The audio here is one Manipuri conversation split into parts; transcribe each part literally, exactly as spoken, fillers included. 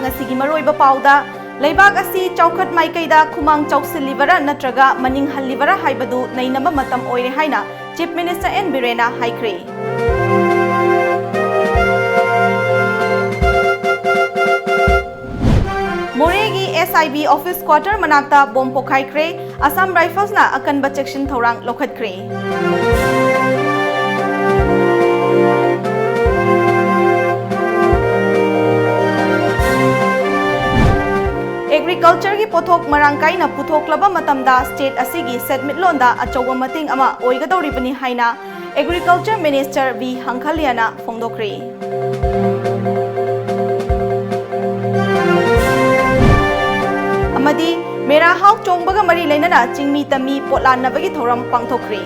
ꯉꯁꯤꯒꯤ ꯃꯔꯨꯑꯣꯏꯕ ꯄꯥꯎꯗ, ꯂꯩꯕꯥꯛ ꯑꯁꯤ ꯆꯥꯎꯈꯠ ꯃꯥꯏꯀꯩꯗ ꯈꯨꯃꯥꯡ ꯆꯥꯎꯁꯤꯜꯂꯤꯕꯔꯥ ꯅꯠꯇ꯭ꯔꯒ ꯃꯅꯤꯡ ꯍꯜꯂꯤꯕꯔꯥ ꯍꯥꯏꯕꯗꯨ ꯅꯩꯅꯕ ꯃꯇꯝ ꯑꯣꯏꯔꯦ ꯍꯥꯏꯅ Chief Minister N. ꯕꯤꯔꯦꯟꯅ ꯍꯥꯏꯈ꯭ꯔꯦ꯫ ꯃꯣꯔꯦꯒꯤ S I B office quarter ꯃꯅꯥꯛꯇ ꯕꯣꯝ ꯄꯣꯈꯥꯏꯈ꯭ꯔꯦ꯫ Assam Riflesꯅ ꯑꯀꯟꯕ ꯆꯦꯛꯁꯤꯟ ꯊꯧꯔꯥꯡ ꯂꯧꯈꯠꯈ꯭ꯔꯦ꯫ Agricultureꯒꯤ ꯄꯣꯠꯊꯣꯛ ꯃꯔꯥꯡ ꯀꯥꯏꯅ ꯄꯨꯊꯣꯛꯂꯕ ꯃꯇꯝꯗ state ꯑꯁꯤꯒꯤ ꯁꯦꯟꯃꯤꯠꯂꯣꯟꯗ ꯑꯆꯧꯕ ꯃꯇꯦꯡ ꯑꯃ ꯑꯣꯏꯒꯗꯧꯔꯤꯕꯅꯤ ꯍꯥꯏꯅ Agriculture Minister V. ꯍꯪꯈꯂꯤꯌꯥꯅ ꯐꯣꯡꯗꯣꯛꯈ꯭ꯔꯦ꯫ ꯑꯃꯗꯤ ꯃꯦꯔꯥ ꯍꯥꯎ ꯆꯣꯡꯕꯒ ꯃꯔꯤ ꯂꯩꯅꯅ ꯆꯤꯡꯃꯤ ꯇꯝꯃꯤ ꯄꯣꯠꯂꯥꯟꯅꯕꯒꯤ ꯊꯧꯔꯝ ꯄꯥꯡꯊꯣꯛꯈ꯭ꯔꯦ꯫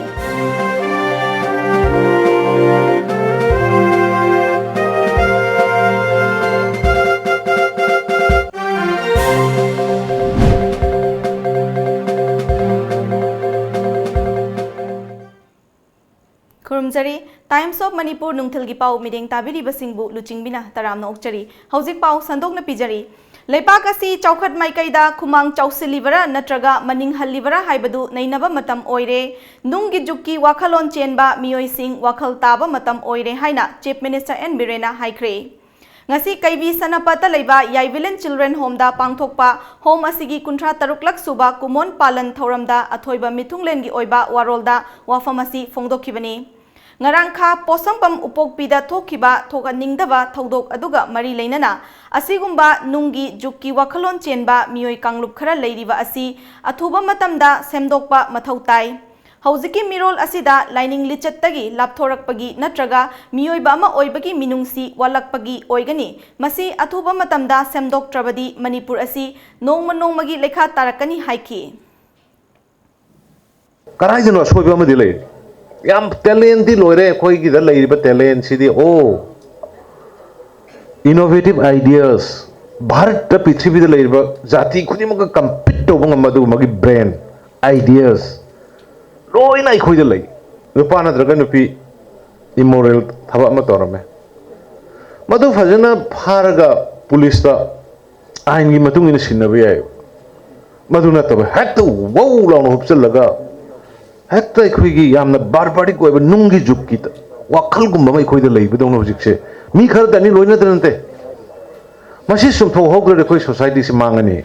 ꯈꯨꯔꯨꯝꯖꯔꯤ꯫ Times of Manipur ꯅꯨꯡꯊꯤꯜꯒꯤ ꯄꯥꯎ ꯃꯤꯠꯌꯦꯡ ꯇꯥꯕꯤꯔꯤꯕꯁꯤꯡꯕꯨ ꯂꯨꯆꯤꯡꯕꯤꯅ ꯇꯔꯥꯝꯅ ꯑꯣꯛꯆꯔꯤ꯫ ꯍꯧꯖꯤꯛ ꯄꯥꯎ ꯁꯟꯗꯣꯛꯅ ꯄꯤꯖꯔꯤ꯫ ꯂꯩꯕꯥꯛ ꯑꯁꯤ ꯆꯥꯎꯈꯠ ꯃꯥꯏꯀꯩꯗ ꯈꯨꯃꯥꯡ ꯆꯥꯎꯁꯤꯜꯂꯤꯕꯔꯥ ꯅꯠꯇ꯭ꯔꯒ ꯃꯅꯤꯡ ꯍꯜꯂꯤꯕꯔꯥ ꯍꯥꯏꯕꯗꯨ ꯅꯩꯅꯕ ꯃꯇꯝ ꯑꯣꯏꯔꯦ꯫ ꯅꯨꯡꯒꯤ ꯖꯨꯒꯀꯤ ꯋꯥꯈꯜꯂꯣꯟ ꯆꯦꯟꯕ ꯃꯤꯑꯣꯏꯁꯤꯡ ꯋꯥꯈꯜ ꯇꯥꯕ ꯃꯇꯝ ꯑꯣꯏꯔꯦ ꯍꯥꯏꯅ Chief Minister N. ꯕꯤꯔꯦꯟꯅ ꯍꯥꯏꯈ꯭ꯔꯦ꯫ ꯉꯁꯤ ꯀꯩꯕꯤ ꯁꯅꯥꯄꯥꯠꯇ ꯂꯩꯕ ꯌꯥꯏꯚꯤꯂꯤꯟ Children Homeꯗ ꯄꯥꯡꯊꯣꯛꯄ Home ꯑꯁꯤꯒꯤ ꯀꯨꯟꯊ꯭ꯔꯥ ꯇꯔꯨꯛꯂꯛ ꯁꯨꯕ ꯀꯨꯃꯣꯟ ꯄꯥꯂꯟ ꯊꯧꯔꯝꯗ ꯑꯊꯣꯏꯕ ꯃꯤꯊꯨꯡꯂꯦꯟꯒꯤ ꯑꯣꯏꯕ ꯋꯥꯔꯣꯜꯗ ꯋꯥꯐꯝ ꯑꯁꯤ ꯐꯣꯡꯗꯣꯛꯈꯤꯕꯅꯤ꯫ ꯉꯔꯥꯡꯈꯥ ꯄꯣꯠꯁꯝꯄꯝ ꯎꯄꯣꯛꯄꯤꯗ ꯊꯣꯛꯈꯤꯕ ꯊꯣꯛꯍꯟꯅꯤꯡꯗꯕ ꯊꯧꯗꯣꯛ ꯑꯗꯨꯒ ꯃꯔꯤ ꯂꯩꯅꯅ ꯑꯁꯤꯒꯨꯝꯕ ꯅꯨꯡꯒꯤ ꯖꯨꯒꯀꯤ ꯋꯥꯈꯜꯂꯣꯟ ꯆꯦꯟꯕ ꯃꯤꯑꯣꯏ ꯀꯥꯡꯂꯨꯞ ꯈꯔ ꯂꯩꯔꯤꯕ ꯑꯁꯤ ꯑꯊꯨꯕ ꯃꯇꯝꯗ ꯁꯦꯝꯗꯣꯛꯄ ꯃꯊꯧ ꯇꯥꯏ꯫ ꯍꯧꯖꯤꯛꯀꯤ ꯃꯤꯔꯣꯜ ꯑꯁꯤꯗ ꯂꯥꯏꯅꯤꯡ ꯂꯤꯆꯠꯇꯒꯤ ꯂꯥꯞꯊꯣꯔꯛꯄꯒꯤ ꯅꯠꯇ꯭ꯔꯒ ꯃꯤꯑꯣꯏꯕ ꯑꯃ ꯑꯣꯏꯕꯒꯤ ꯃꯤꯅꯨꯡꯁꯤ ꯋꯥꯠꯂꯛꯄꯒꯤ ꯑꯣꯏꯒꯅꯤ꯫ ꯃꯁꯤ ꯑꯊꯨꯕ ꯃꯇꯝꯗ ꯁꯦꯝꯗꯣꯛꯇ꯭ꯔꯕꯗꯤ ꯃꯅꯤꯄꯨꯔ ꯑꯁꯤ ꯅꯣꯡꯃ ꯅꯣꯡꯃꯒꯤ ꯂꯩꯈꯥ ꯇꯥꯔꯛꯀꯅꯤ ꯍꯥꯏꯈꯤ꯫ ꯀꯗꯥꯏꯗꯅꯣ ꯑꯁꯣꯏꯕ ꯑꯃꯗꯤ ꯂꯩꯔꯤ꯫ ꯌꯥꯝ talentꯇꯤ ꯂꯣꯏꯔꯦ ꯑꯩꯈꯣꯏꯒꯤꯗ ꯂꯩꯔꯤꯕ talentꯁꯤꯗꯤ꯫ ꯑꯣ, innovative ideas, ꯚꯥꯔꯠꯇ, ꯄ꯭ꯔꯤꯊꯤꯕꯤꯗ ꯂꯩꯔꯤꯕ ꯖꯥꯇꯤ ꯈꯨꯗꯤꯡꯃꯛꯀ compete ꯇꯧꯕ ꯉꯝꯕ ꯑꯗꯨꯒꯨꯝꯕꯒꯤ brain, ideas ꯂꯣꯏꯅ ꯑꯩꯈꯣꯏꯗ ꯂꯩ꯫ ꯅꯨꯄꯥ ꯅꯠꯇ꯭ꯔꯒ ꯅꯨꯄꯤ immoral ꯊꯕꯛ ꯑꯃ ꯇꯧꯔꯝꯃꯦ, ꯃꯗꯨ ꯐꯖꯅ ꯐꯥꯔꯒ ꯄꯨꯂꯤꯁꯇ ꯑꯥꯏꯟꯒꯤ ꯃꯇꯨꯡ ꯏꯟꯅ ꯁꯤꯟꯅꯕ ꯌꯥꯏꯑꯕ꯫ ꯃꯗꯨ ꯅꯠꯇꯕ ꯍꯦꯛꯇ ꯋꯧ ꯂꯥꯎꯅ ꯍꯨꯞꯆꯜꯂꯒ ꯍꯦꯛꯇ ꯑꯩꯈꯣꯏꯒꯤ ꯌꯥꯝꯅ barbaric ꯑꯣꯏꯕ ꯅꯨꯡꯒꯤ ꯖꯨꯛꯀꯤ ꯋꯥꯈꯜꯒꯨꯝꯕ ꯑꯃ ꯑꯩꯈꯣꯏꯗ ꯂꯩꯕꯗꯧꯅ ꯍꯧꯖꯤꯛꯁꯦ ꯃꯤ ꯈꯔꯗ ꯑꯅꯤ ꯂꯣꯏꯅꯗ ꯅꯠꯇꯦ꯫ ꯃꯁꯤ ꯆꯨꯝꯊꯣꯛꯍꯧꯗ꯭ꯔꯗꯤ ꯑꯩꯈꯣꯏ societyꯁꯤ ꯃꯥꯡꯉꯅꯤ꯫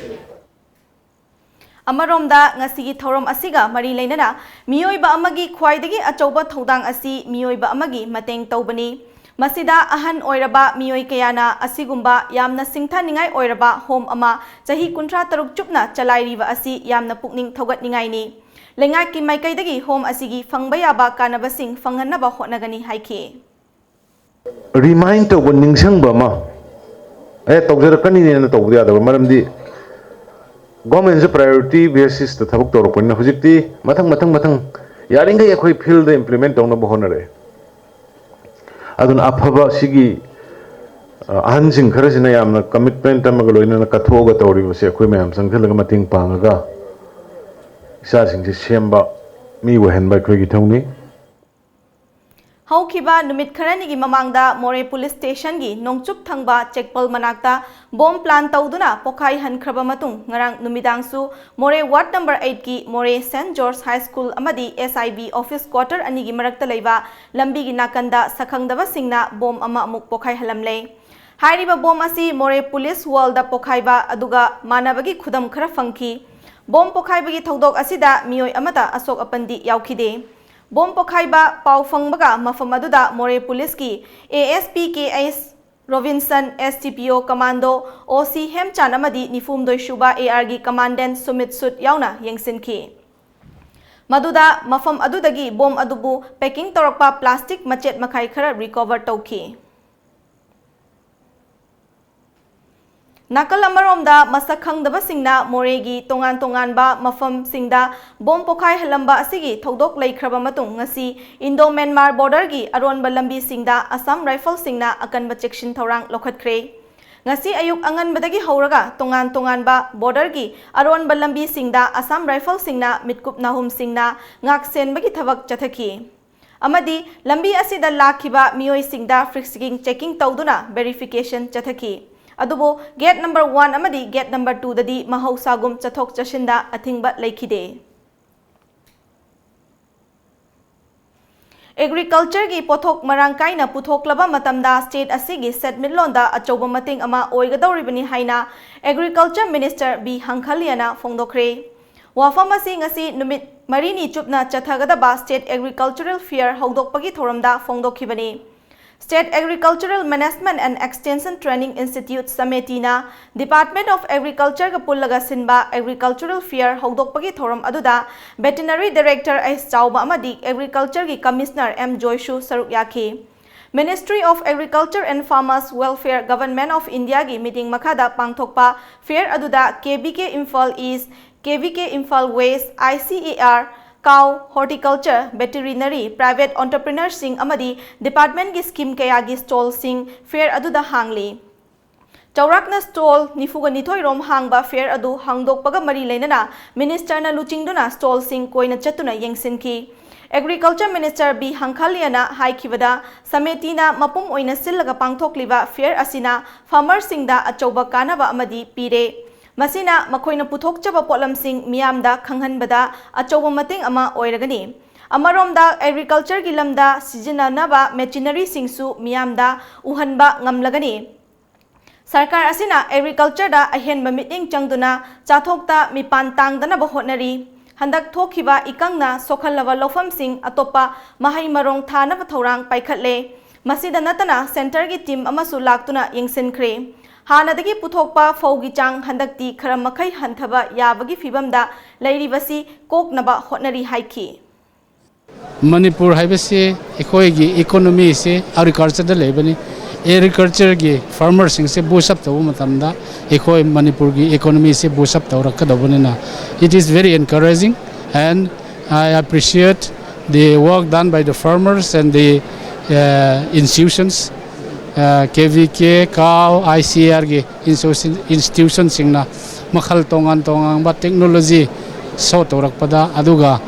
ꯑꯃꯔꯣꯝꯗ, ꯉꯁꯤꯒꯤ ꯊꯧꯔꯝ ꯑꯁꯤꯒ ꯃꯔꯤ ꯂꯩꯅꯅ ꯃꯤꯑꯣꯏꯕ ꯑꯃꯒꯤ ꯈ꯭ꯋꯥꯏꯗꯒꯤ ꯑꯆꯧꯕ ꯊꯧꯗꯥꯡ ꯑꯁꯤ ꯃꯤꯑꯣꯏꯕ ꯑꯃꯒꯤ ꯃꯇꯦꯡ ꯇꯧꯕꯅꯤ꯫ ꯃꯁꯤꯗ ꯑꯍꯟ ꯑꯣꯏꯔꯕ ꯃꯤꯑꯣꯏ ꯀꯌꯥꯅ ꯑꯁꯤꯒꯨꯝꯕ ꯌꯥꯝꯅ ꯁꯤꯡꯊꯥꯅꯤꯡꯉꯥꯏ ꯑꯣꯏꯔꯕ ꯍꯣꯝ ꯑꯃ ꯆꯍꯤ ꯀꯨꯟꯊ꯭ꯔꯥ ꯇꯔꯨꯛ ꯆꯨꯞꯅ ꯆꯂꯥꯏꯔꯤꯕ ꯑꯁꯤ ꯌꯥꯝꯅ ꯄꯨꯛꯅꯤꯡ ꯊꯧꯒꯠꯅꯤꯡꯉꯥꯏꯅꯤ꯫ ꯂꯩꯉꯥꯛꯀꯤ ꯃꯥꯏꯀꯩꯗꯒꯤ ꯍꯣꯝ ꯑꯁꯤꯒꯤ ꯐꯪꯕ ꯌꯥꯕ ꯀꯥꯟꯅꯕꯁꯤꯡ ꯐꯪꯍꯟꯅꯕ ꯍꯣꯠꯅꯒꯅꯤ ꯍꯥꯏꯈꯤ꯫ Remind ꯇꯧꯕ, ꯅꯤꯡꯁꯤꯡꯕ ꯑꯃ, ꯑꯦ, ꯇꯧꯖꯔꯛꯀꯅꯤꯅꯦꯅ ꯇꯧꯕꯗꯤ ꯌꯥꯗꯕ, ꯃꯔꯝꯗꯤ governmentꯁꯦ priority basisꯇ ꯊꯕꯛ ꯇꯧꯔꯛꯄꯅꯤꯅ ꯍꯧꯖꯤꯛꯇꯤ ꯃꯊꯪ ꯃꯊꯪ ꯃꯊꯪ ꯌꯥꯔꯤꯈꯩ ꯑꯩꯈꯣꯏ fieldꯇ implement ꯇꯧꯅꯕ ꯍꯣꯠꯅꯔꯛꯑꯦ꯫ ꯑꯗꯨꯅ ꯑꯐꯕ ꯁꯤꯒꯤ, ꯑ, ꯑꯍꯟꯁꯤꯡ ꯈꯔꯁꯤꯅ ꯌꯥꯝꯅ commitment ꯑꯃꯒ ꯂꯣꯏꯅꯅ ꯀꯠꯊꯣꯛꯑꯒ ꯇꯧꯔꯤꯕꯁꯦ ꯑꯩꯈꯣꯏ ꯃꯌꯥꯝ ꯆꯪꯁꯤꯜꯂꯒ ꯃꯇꯦꯡ ꯄꯥꯡꯉꯒ ꯏꯆꯥꯁꯤꯡꯁꯦ ꯁꯦꯝꯕ, ꯃꯤ ꯑꯣꯏꯍꯟꯕ ꯑꯩꯈꯣꯏꯒꯤ ꯏꯊꯧꯅꯤ꯫ ꯍꯧꯈꯤꯕ ꯅꯨꯃꯤꯠ ꯈꯔꯅꯤꯒꯤ ꯃꯃꯥꯡꯗ ꯃꯣꯔꯦ police stationꯒꯤ ꯅꯣꯡꯆꯨꯞ ꯊꯪꯕ ꯆꯦꯛꯄꯜ ꯃꯅꯥꯛꯇ bomb plant ꯇꯧꯗꯨꯅ ꯄꯣꯈꯥꯏꯍꯟꯈ꯭ꯔꯕ ꯃꯇꯨꯡ, ꯉꯔꯥꯡ ꯅꯨꯃꯤꯗꯥꯡꯁꯨ ꯃꯣꯔꯦ ward number eightꯀꯤ ꯃꯣꯔꯦ Saint George High School ꯑꯃꯗꯤ S I B office quarter ꯑꯅꯤꯒꯤ ꯃꯔꯛꯇ ꯂꯩꯕ ꯂꯝꯕꯤꯒꯤ ꯅꯥꯀꯟꯗ ꯁꯛꯈꯪꯗꯕꯁꯤꯡꯅ bomb ꯑꯃ ꯑꯃꯨꯛ ꯄꯣꯈꯥꯏꯍꯜꯂꯝꯂꯦ꯫ ꯍꯥꯏꯔꯤꯕ bomb ꯑꯁꯤ ꯃꯣꯔꯦ police wallꯗ ꯄꯣꯈꯥꯏꯕ ꯑꯗꯨꯒ ꯃꯥꯟꯅꯕꯒꯤ ꯈꯨꯗꯝ ꯈꯔ ꯐꯪꯈꯤ꯫ Bomb ꯄꯣꯈꯥꯏꯕꯒꯤ ꯊꯧꯗꯣꯛ ꯑꯁꯤꯗ ꯃꯤꯑꯣꯏ ꯑꯃꯠꯇ ꯑꯁꯣꯛ ꯑꯄꯟꯗꯤ ꯌꯥꯎꯈꯤꯗꯦ꯫ Bomb ꯄꯣꯈꯥꯏꯕ ꯄꯥꯎ ꯐꯪꯕꯒ ꯃꯐꯝ ꯑꯗꯨꯗ ꯃꯣꯔꯦ policeꯀꯤ A S P K S Robinson, S D P O Commando, O C ꯍꯦꯝꯆꯥꯟ ꯑꯃꯗꯤ ꯅꯤꯐꯨꯍꯨꯝꯗꯣꯏ ꯁꯨꯕ A Rꯒꯤ commandant ꯁꯨꯃꯤꯠ ꯁꯨꯠ ꯌꯥꯎꯅ ꯌꯦꯡꯁꯤꯟꯈꯤ꯫ ꯃꯗꯨꯗ ꯃꯐꯝ ꯑꯗꯨꯗꯒꯤ bomb ꯑꯗꯨꯕꯨ packing ꯇꯧꯔꯛꯄ plastic ꯃꯆꯦꯠ ꯃꯈꯥꯏ ꯈꯔ recover ꯇꯧꯈꯤ꯫ ꯅꯥꯀꯜ ꯑꯃꯔꯣꯝꯗ, ꯃꯁꯛ ꯈꯪꯗꯕꯁꯤꯡꯅ ꯃꯣꯔꯦꯒꯤ ꯇꯣꯉꯥꯟ ꯇꯣꯉꯥꯟꯕ ꯃꯐꯝꯁꯤꯡꯗ bomb ꯄꯣꯈꯥꯏꯍꯜꯂꯝꯕ ꯑꯁꯤꯒꯤ ꯊꯧꯗꯣꯛ ꯂꯩꯈ꯭ꯔꯕ ꯃꯇꯨꯡ, ꯉꯁꯤ Indo-Myanmar borderꯒꯤ ꯑꯔꯣꯟꯕ ꯂꯝꯕꯤꯁꯤꯡꯗ Assam Riflesꯁꯤꯡꯅ ꯑꯀꯟꯕ ꯆꯦꯛꯁꯤꯟ ꯊꯧꯔꯥꯡ ꯂꯧꯈꯠꯈ꯭ꯔꯦ꯫ ꯉꯁꯤ ꯑꯌꯨꯛ ꯑꯉꯟꯕꯗꯒꯤ ꯍꯧꯔꯒ ꯇꯣꯉꯥꯟ ꯇꯣꯉꯥꯟꯕ borderꯒꯤ ꯑꯔꯣꯟꯕ ꯂꯝꯕꯤꯁꯤꯡꯗ Assam Riflesꯁꯤꯡꯅ ꯃꯤꯠꯀꯨꯞ ꯅꯥꯍꯨꯝꯁꯤꯡꯅ ꯉꯥꯛ ꯁꯦꯟꯕꯒꯤ ꯊꯕꯛ ꯆꯠꯊꯈꯤ꯫ ꯑꯃꯗꯤ ꯂꯝꯕꯤ ꯑꯁꯤꯗ ꯂꯥꯛꯈꯤꯕ ꯃꯤꯑꯣꯏꯁꯤꯡꯗ frisking checking ꯇꯧꯗꯨꯅ verification ꯆꯠꯊꯈꯤ꯫ ꯑꯗꯨꯕꯨ ꯒꯦꯠ ꯅꯝꯕꯔ ꯋꯥꯟ ꯑꯃꯗꯤ ꯒꯦꯠ ꯅꯝꯕꯔ ꯇꯨꯗꯗꯤ ꯃꯍꯧꯁꯥꯒꯨꯝ ꯆꯠꯊꯣꯛ ꯆꯠꯁꯤꯟꯗ ꯑꯊꯤꯡꯕ ꯂꯩꯈꯤꯗꯦ꯫ ꯑꯦꯒ꯭ꯔꯤꯀꯜꯆꯔꯒꯤ ꯄꯣꯠꯊꯣꯛ ꯃꯔꯥꯡ ꯀꯥꯏꯅ ꯄꯨꯊꯣꯛꯂꯕ ꯃꯇꯝꯗ ꯁ꯭ꯇꯦꯠ ꯑꯁꯤꯒꯤ ꯁꯦꯟꯃꯤꯠꯂꯣꯟꯗ ꯑꯆꯧꯕ ꯃꯇꯦꯡ ꯑꯃ ꯑꯣꯏꯒꯗꯧꯔꯤꯕꯅꯤ ꯍꯥꯏꯅ ꯑꯦꯒ꯭ꯔꯤꯀꯜꯆꯔ ꯃꯤꯅꯤꯁꯇꯔ ꯕꯤ ꯍꯪꯈꯜꯌꯥꯅ ꯐꯣꯡꯗꯣꯛꯈ꯭ꯔꯦ꯫ ꯋꯥꯐꯝ ꯑꯁꯤ ꯉꯁꯤ ꯅꯨꯃꯤꯠ ꯃꯔꯤꯅꯤ ꯆꯨꯞꯅ ꯆꯠꯊꯒꯗꯕ ꯁ꯭ꯇꯦꯠ ꯑꯦꯒ꯭ꯔꯤꯀꯜꯆꯔꯦꯜ ꯐꯤꯌꯔ ꯍꯧꯗꯣꯛꯄꯒꯤ ꯊꯧꯔꯝꯗ ꯐꯣꯡꯗꯣꯛꯈꯤꯕꯅꯤ꯫ State Agricultural Management and Extension Training Institute, ꯁꯃꯦꯇꯤꯅ Department of Agricultureꯒ ꯄꯨꯜꯂꯒ ꯁꯤꯟꯕ ꯑꯦꯒ꯭ꯔꯤꯀꯜꯆꯔꯦꯜ ꯐꯤꯌꯔ ꯍꯧꯗꯣꯛꯄꯒꯤ ꯊꯧꯔꯝ ꯑꯗꯨꯗ ꯚꯦꯇꯤꯅꯔꯤ ꯗꯥꯏꯔꯦꯛꯇꯔ ꯑꯩꯆ ꯆꯥꯎꯕ ꯑꯃꯗꯤ ꯑꯦꯒ꯭ꯔꯤꯀꯜꯆꯔꯒꯤ ꯀꯃꯤꯁꯅꯔ ꯑꯦꯝ ꯖꯣꯏꯁꯨ ꯁꯔꯨꯛ ꯌꯥꯈꯤ꯫ Ministry of Agriculture and Farmers Welfare, Government of Indiaꯒꯤ ꯃꯤꯠꯌꯦꯡ ꯃꯈꯥꯗ ꯄꯥꯡꯊꯣꯛꯄ ꯐꯤꯌꯔ ꯑꯗꯨꯗ K V K Imphal east, K V K Imphal west, I C A R, ꯀꯥꯎ, ꯍꯣꯔꯇꯤꯀꯜꯆꯔ, ꯚꯦꯇꯤꯔꯤꯅꯔꯤ, ꯄ꯭ꯔꯥꯏꯚꯦꯠ ꯑꯣꯟꯇꯔꯄ꯭ꯔꯤꯅꯔꯁꯤꯡ ꯑꯃꯗꯤ ꯗꯤꯄꯥꯔꯠꯃꯦꯟꯒꯤ ꯁ꯭ꯀꯤꯝ ꯀꯌꯥꯒꯤ ꯁ꯭ꯇꯣꯜꯁꯤꯡ ꯐꯤꯌꯔ ꯑꯗꯨꯗ ꯍꯥꯡꯂꯤ꯫ ꯆꯥꯎꯔꯥꯛꯅ ꯁ꯭ꯇꯣꯜ ꯅꯤꯐꯨꯒ ꯅꯤꯊꯣꯏ ꯔꯣꯝ ꯍꯥꯡꯕ ꯐꯤꯌꯔ ꯑꯗꯨ ꯍꯥꯡꯗꯣꯛꯄꯒ ꯃꯔꯤ ꯂꯩꯅꯅ ꯃꯤꯅꯤꯁꯇꯔꯅ ꯂꯨꯆꯤꯡꯗꯨꯅ ꯁ꯭ꯇꯣꯜꯁꯤꯡ ꯀꯣꯏꯅ ꯆꯠꯇꯨꯅ ꯌꯦꯡꯁꯤꯟꯈꯤ꯫ ꯑꯦꯒ꯭ꯔꯤꯀꯜꯆꯔ ꯃꯤꯅꯤꯁꯇꯔ ꯕꯤ ꯍꯪꯈꯥꯂꯤꯌꯥꯅ ꯍꯥꯏꯈꯤꯕꯗ, ꯁꯃꯦꯇꯤꯅ ꯃꯄꯨꯝ ꯑꯣꯏꯅ ꯁꯤꯜꯂꯒ ꯄꯥꯡꯊꯣꯛꯂꯤꯕ ꯐꯤꯌꯔ ꯑꯁꯤꯅ ꯐꯥꯔꯃꯔꯁꯤꯡꯗ ꯑꯆꯧꯕ ꯀꯥꯟꯅꯕ ꯑꯃꯗꯤ ꯄꯤꯔꯦ꯫ ꯃꯁꯤꯅ ꯃꯈꯣꯏꯅ ꯄꯨꯊꯣꯛꯆꯕ ꯄꯣꯠꯂꯝꯁꯤꯡ ꯃꯤꯌꯥꯝꯗ ꯈꯪꯍꯟꯕꯗ ꯑꯆꯧꯕ ꯃꯇꯦꯡ ꯑꯃ ꯑꯣꯏꯔꯒꯅꯤ꯫ ꯑꯃꯔꯣꯝꯗ, ꯑꯦꯒ꯭ꯔꯤꯀꯜꯆꯔꯒꯤ ꯂꯝꯗ ꯁꯤꯖꯤꯟꯅꯅꯕ ꯃꯦꯆꯤꯅꯔꯤꯁꯤꯡꯁꯨ ꯃꯤꯌꯥꯝꯗ ꯎꯍꯟꯕ ꯉꯝꯂꯒꯅꯤ꯫ ꯁꯔꯀꯥꯔ ꯑꯁꯤꯅ ꯑꯦꯒ꯭ꯔꯤꯀꯜꯆꯔꯗ ꯑꯍꯦꯟꯕ ꯃꯤꯠꯌꯦꯡ ꯆꯪꯗꯨꯅ ꯆꯥꯊꯣꯛꯇ ꯃꯤꯄꯥꯟ ꯇꯥꯡꯗꯅꯕ ꯍꯣꯠꯅꯔꯤ꯫ ꯍꯟꯗꯛ ꯊꯣꯛꯈꯤꯕ ꯏꯀꯪꯅ ꯁꯣꯛꯍꯜꯂꯕ ꯂꯧꯐꯝꯁꯤꯡ ꯑꯇꯣꯞꯄ ꯃꯍꯩ ꯃꯔꯣꯡ ꯊꯥꯅꯕ ꯊꯧꯔꯥꯡ ꯄꯥꯏꯈꯠꯂꯦ꯫ ꯃꯁꯤꯗ ꯅꯠꯇꯅ ꯁꯦꯟꯇꯔꯒꯤ ꯇꯤꯝ ꯑꯃꯁꯨ ꯂꯥꯛꯇꯨꯅ ꯌꯦꯡꯁꯤꯟꯈ꯭ꯔꯦ꯫ ꯍꯥꯟꯅꯗꯒꯤ ꯄꯨꯊꯣꯛꯄ ꯐꯧꯒꯤ ꯆꯥꯡ ꯍꯟꯗꯛꯇꯤ ꯈꯔ ꯃꯈꯩ ꯍꯟꯊꯕ ꯌꯥꯕꯒꯤ ꯐꯤꯕꯝꯗ ꯂꯩꯔꯤꯕꯁꯤ ꯀꯣꯛꯅꯕ ꯍꯣꯠꯅꯔꯤ ꯍꯥꯏꯈꯤ꯫ ꯃꯅꯤꯄꯨꯔ ꯍꯥꯏꯕꯁꯤ ꯑꯩꯈꯣꯏꯒꯤ ꯏꯀꯣꯅꯣꯃꯤꯁꯤ ꯑꯦꯒ꯭ꯔꯤꯀꯜꯆꯔꯗ ꯂꯩꯕꯅꯤ꯫ ꯑꯦꯒ꯭ꯔꯤꯀꯜꯆꯔꯒꯤ ꯐꯥꯔꯃꯔꯁꯤꯡꯁꯦ ꯕꯨꯁ ꯑꯞ ꯇꯧꯕ ꯃꯇꯝꯗ ꯑꯩꯈꯣꯏ ꯃꯅꯤꯄꯨꯔꯒꯤ ꯏꯀꯣꯅꯣꯃꯤꯁꯤ ꯕꯨꯁ up ꯇꯧꯔꯛꯀꯗꯧꯕꯅꯤꯅ, it is very encouraging and I appreciate the work done by the farmers and the uh, institutions, uh, K V K, ꯀꯥꯎ, ꯑꯥꯏ ꯁꯤ ꯑꯥꯔꯒꯤ ꯏꯟꯁꯇꯤꯇ꯭ꯌꯨꯁꯟꯁꯤꯡꯅ ꯃꯈꯜ ꯇꯣꯉꯥꯟ ꯇꯣꯉꯥꯟꯕ ꯇꯦꯛꯅꯣꯂꯣꯖꯤ ꯁꯣ ꯇꯧꯔꯛꯄꯗ, ꯑꯗꯨꯒ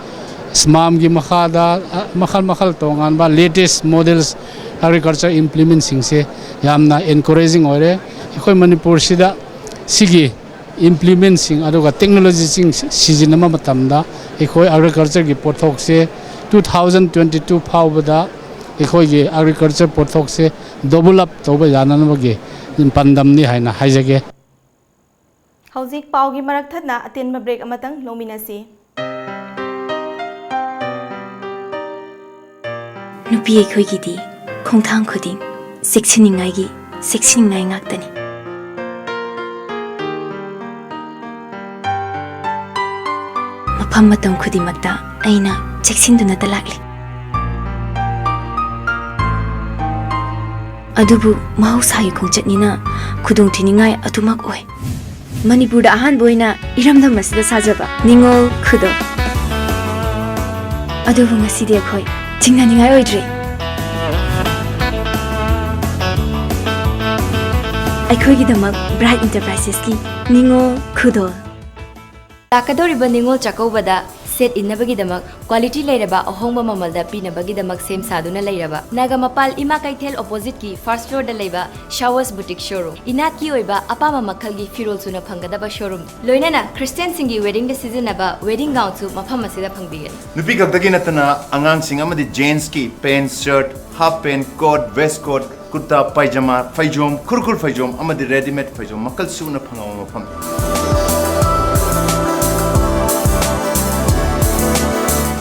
ꯁ꯭ꯃꯥꯝꯒꯤ ꯃꯈꯥꯗ ꯃꯈꯜ ꯃꯈꯜ ꯇꯣꯉꯥꯟꯕ ꯂꯦꯇꯦꯁ ꯃꯣꯗꯦꯜꯁ ꯑꯦꯒ꯭ꯔꯤꯀꯜꯆꯔ ꯏꯝꯄ꯭ꯂꯤꯃꯦꯟꯁꯤꯡꯁꯦ ꯌꯥꯝꯅ ꯑꯦꯟꯀꯔꯦꯖꯤꯡ ꯑꯣꯏꯔꯦ꯫ ꯑꯩꯈꯣꯏ ꯃꯅꯤꯄꯨꯔꯁꯤꯗ ꯁꯤꯒꯤ ꯏꯝꯄ꯭ꯂꯤꯃꯦꯟꯁꯤꯡ ꯑꯗꯨꯒ ꯇꯦꯛꯅꯣꯂꯣꯖꯤꯁꯤꯡ ꯁꯤꯖꯤꯟꯅꯕ ꯃꯇꯝꯗ ꯑꯩꯈꯣꯏ ꯑꯦꯒ꯭ꯔꯤꯀꯜꯆꯔꯒꯤ ꯄꯣꯠꯊꯣꯛꯁꯦ two thousand twenty two ꯐꯥꯎꯕꯗ ꯑꯩꯈꯣꯏꯒꯤ ꯑꯦꯒ꯭ꯔꯤꯀꯜꯆꯔ ꯄꯣꯠꯊꯣꯛꯁꯦ ꯗꯕꯜ ꯑꯞ ꯇꯧꯕ ꯌꯥꯅꯅꯕꯒꯤ ꯄꯥꯟꯗꯝꯅꯤ ꯍꯥꯏꯅ ꯍꯥꯏꯖꯒꯦ꯫ ꯍꯧꯖꯤꯛ ꯄꯥꯎꯒꯤ ꯃꯔꯛ ꯊꯠꯅ ꯑꯇꯦꯟꯕ ꯕ꯭ꯔꯦꯛ ꯑꯃꯇꯪ ꯂꯧꯃꯤꯟꯅꯁꯤ꯫ ꯅꯨꯄꯤ ꯑꯩꯈꯣꯏꯒꯤꯗꯤ ꯈꯣꯡꯊꯥꯡ ꯈꯨꯗꯤꯡ ꯆꯦꯛꯁꯤꯟꯅꯤꯡꯉꯥꯏꯒꯤ ꯆꯦꯛꯁꯤꯟꯅꯤꯡꯉꯥꯏ ꯉꯥꯛꯇꯅꯤ꯫ ꯃꯐꯝ ꯃꯇꯝ ꯈꯨꯗꯤꯡꯃꯛꯇ ꯑꯩꯅ ꯆꯦꯛꯁꯤꯟꯗꯨꯅꯇ ꯂꯥꯛꯂꯤ꯫ ꯑꯗꯨꯕꯨ ꯃꯍꯧꯁꯥꯒꯤ ꯈꯣꯡꯆꯠꯅꯤꯅ ꯈꯨꯗꯣꯡꯊꯤꯅꯤꯡꯉꯥꯏ ꯑꯗꯨꯃꯛ ꯑꯣꯏ꯫ ꯃꯅꯤꯄꯨꯔꯗ ꯑꯍꯥꯟꯕ ꯑꯣꯏꯅ ꯏꯔꯝꯗꯝ ꯑꯁꯤꯗ ꯁꯥꯖꯕ ꯅꯤꯉꯣꯜ ꯈꯨꯗꯣꯜ꯫ ꯑꯗꯨꯕꯨ ꯉꯁꯤꯗꯤ ꯑꯩꯈꯣꯏ ꯆꯤꯡꯅꯅꯤꯡꯉꯥꯏ ꯑꯣꯏꯗ꯭ꯔꯦ꯫ ꯑꯩꯈꯣꯏꯒꯤꯗꯃꯛ ꯕ꯭ꯔꯥꯏꯠ ꯏꯟꯇꯔꯄ꯭ꯔꯥꯏꯁꯦꯁꯀꯤ ꯅꯤꯉꯣꯜ ꯈꯨꯗꯣꯜ꯫ ꯂꯥꯛꯀꯗꯧꯔꯤꯕ ꯅꯤꯉꯣꯜ ꯆꯥꯛꯀꯧꯕꯗ ꯁꯦꯠ ꯏꯟꯅꯕꯒꯤꯗꯃꯛ ꯀ꯭ꯋꯥꯂꯤꯇꯤ ꯂꯩꯔꯕ ꯑꯍꯣꯡꯕ ꯃꯃꯜꯗ ꯄꯤꯅꯕꯒꯤꯗꯃꯛ ꯁꯦꯝ ꯁꯥꯗꯨꯅ ꯂꯩꯔꯕ ꯅꯥꯒꯥꯃꯄꯥꯜ ꯏꯃꯥ ꯀꯩꯊꯦꯜ ꯑꯣꯄꯣꯖꯤꯠꯀꯤ ꯐꯥꯔꯁ ꯐ꯭ꯂꯣꯔꯗ ꯂꯩꯕ ꯁꯥꯋꯁ ꯕꯨꯇꯤꯛ ꯁꯣꯔꯨꯝ꯫ ꯏꯅꯥꯠꯀꯤ ꯑꯣꯏꯕ ꯑꯄꯥꯝꯕ ꯃꯈꯜꯒꯤ ꯐꯤꯔꯣꯜ ꯁꯨꯅ ꯐꯪꯒꯗꯕ ꯁꯣꯔꯨꯝ, ꯂꯣꯏꯅꯅ ꯈ꯭ꯔꯤꯁꯇꯤꯌꯥꯟꯁꯤꯡꯒꯤ ꯋꯦꯗꯤꯡꯗ ꯁꯤꯖꯤꯟꯅꯕ ꯋꯦꯗꯤꯡ ꯒꯥꯎꯟꯁꯨ ꯃꯐꯝ ꯑꯁꯤꯗ ꯐꯪꯕꯤꯒꯅꯤ꯫ ꯅꯨꯄꯤ ꯈꯛꯇꯒꯤ ꯅꯠꯇꯅ ꯑꯉꯥꯡꯁꯤꯡ ꯑꯃꯗꯤ ꯖꯦꯟꯁꯀꯤ pant, shirt, half pant, coat, waistcoat, kurta, pyjama, ꯐꯩꯖꯣꯝ, ꯈꯨꯔꯈꯨꯜ ꯐꯩꯖꯣꯝ ꯑꯃꯗꯤ ꯔꯦꯗꯤꯃꯦꯗ ꯐꯩꯖꯣꯝ ꯃꯈꯜ ꯁꯨꯅ ꯐꯪꯕ ꯃꯐꯝꯅꯤ꯫